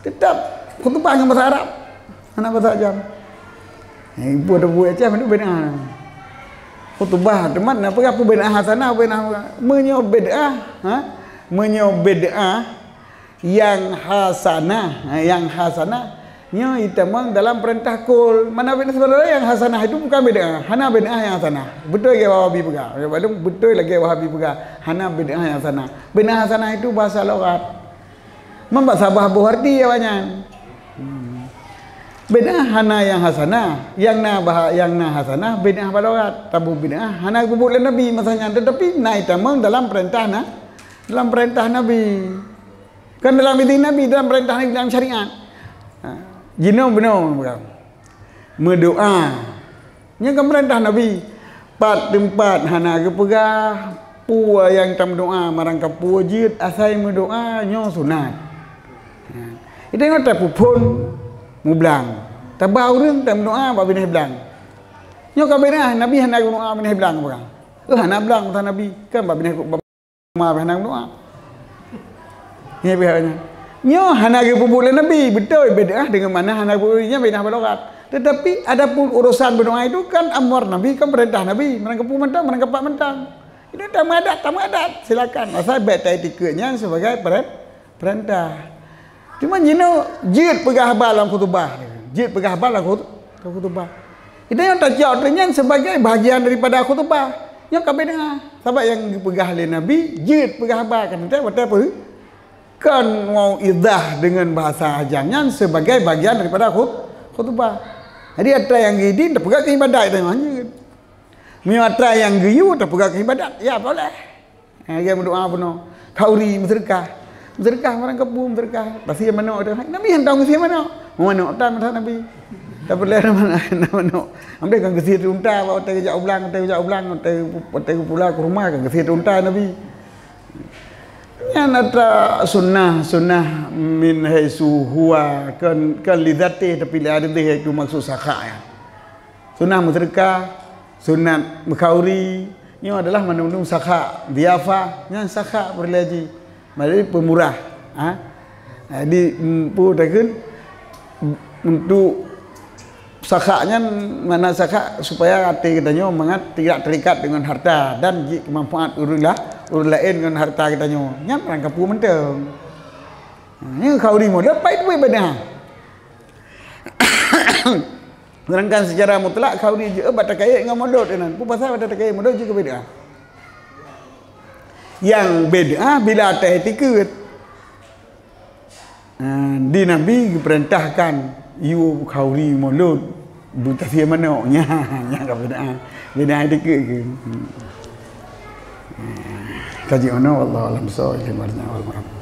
teutap khutubah ngon basa Arab. Hana basa ajam. Eh, ibu ada buet Aceh, mana bid'ah. Khutubah, teuma na peugah peue bid'ah hasanah, bid'ah. Meunyoe bid'ah, ha? Meunyoe bid'ah nyang hasanah, ha, nyang hasanah, nyoe itamong dalam peurintah kul. Mana bid'ah sebenarnya nyang hasanah itu bukan bid'ah. Hana bid'ah nyang hasanah. Beutôi lagèe Wahabi peugah. Ya, beutôi lagèe Wahabi peugah. Hana bid'ah nyang hasanah. Bid'ah hasanah itu bahasa logat. Membak sabah boh arti awaknyan. Hmm. Bid'ah hana nyang hasanah, nyang na bah-, nyang na hasanah bid'ah bak logat. Tabu bid'ah hana geupeubuet lé Nabi masa nyan, tetapi na itamong dalam peurintah na, dalam peurintah Nabi. Kan dalam idin Nabi, dalam peurintah Nabi, dalam syariat. Ha. Jinoe bunoe bukan. Meudoa. Nyan kan peurintah Nabi. Pat teumpat hana geupeugah, peue nyang tameudoa, marang ka peue jeuet asai meudoa, nyoe sunat. Nyan. Itu nyoe tapeuphon mublang. Taba ureueng tameudoa bak binéh blang. Nyoe ka binéh, Nabi hana geudoa binéh blang peugah. Eh, hana blang masa Nabi, kan bak binéh ma pih hana meudoa. Nyan pih awaknyan. Nyoe hana geupeubuet lé Nabi, beutôi bid'ah deungon makna hana geupeubuet lé Nabi, nyan bid'ah bak logat. Tetapi adapun urusan meudoa itu kan amor Nabi, kan peurintah Nabi, meurang kapeue mantong, meurang kapak mantong. Itu tameuadat, tameuadat, silakan. Asai bèk taiktikeuet nyan sibagai peren-, peurintah. Cuma jinoe jeuet peugah haba lam khutubah. Jeuet peugah haba lam khut-, lam khutubah. Kita nyang tacok tu nyan sebagai bahagian daripada khutubah. Nyoe ka bid'ah. Sabab nyang geupeugah lé Nabi, jeuet peugah haba kan teuh watèe peue? Kan mau idah dengan bahasa ajam nyan sebagai bahagian daripada khut-, khutubah. Jadi atra nyang geuidin tapeugah keu ibadat itu nyan jeuet. Meunyoe atra nyang geuyue tapeugah keu ibadat, ya boleh. Ha, lagèe meudoa bunoe. Khauri, meuseudeukah. Meuseudeukah, barang kapeue meuseudeukah. Pasti manok tu. Nabi hantom geusie manok. Manok tan masa Nabi. Tapi lé manok. Amdeh kan geusie unta, watèe geujak u blang, watèe geujak u blang, watèe, watèe geupula keu rumoh kan geusie unta Nabi. Nyan atra sunnah, sunnah min haitsu huwa, kan, kan li dzatih, tapi li aridih, itu maksud sakha nyan. Sunnah meuseudeukah, Sunat meukauri, nyoe adalah mandum-mandum sakha, diafah, nyan sakha peureulée jih. Maksudnya pemurah. Ha? Jadi, mm, peue takheun, untuk sakha nyan, makna sakha supaya até geutanyoe mangat tidak terikat dengan harta dan jeuet keu manfaat ureuëng lah, ureuëng laén ngon harta geutanyoe. Nyan rangkapeue mantong. Ha, nyoe kauri modal, pai duit beuna. Sedangkan secara mutlak kauri jeuet bak takayek ngon mulod nyan. Peue pasal bak takayek mulod jeuet keu bid'ah. Nyang bid'ah bila atas tikeue. Ha, di Nabi geupeurintahkan yue kauri mulod beutasie manok. Nyan, nyan ka bid'ah. Bid'ah tikeue. Hmm. Ha, kaji ono, wallahu a'lam bissawab.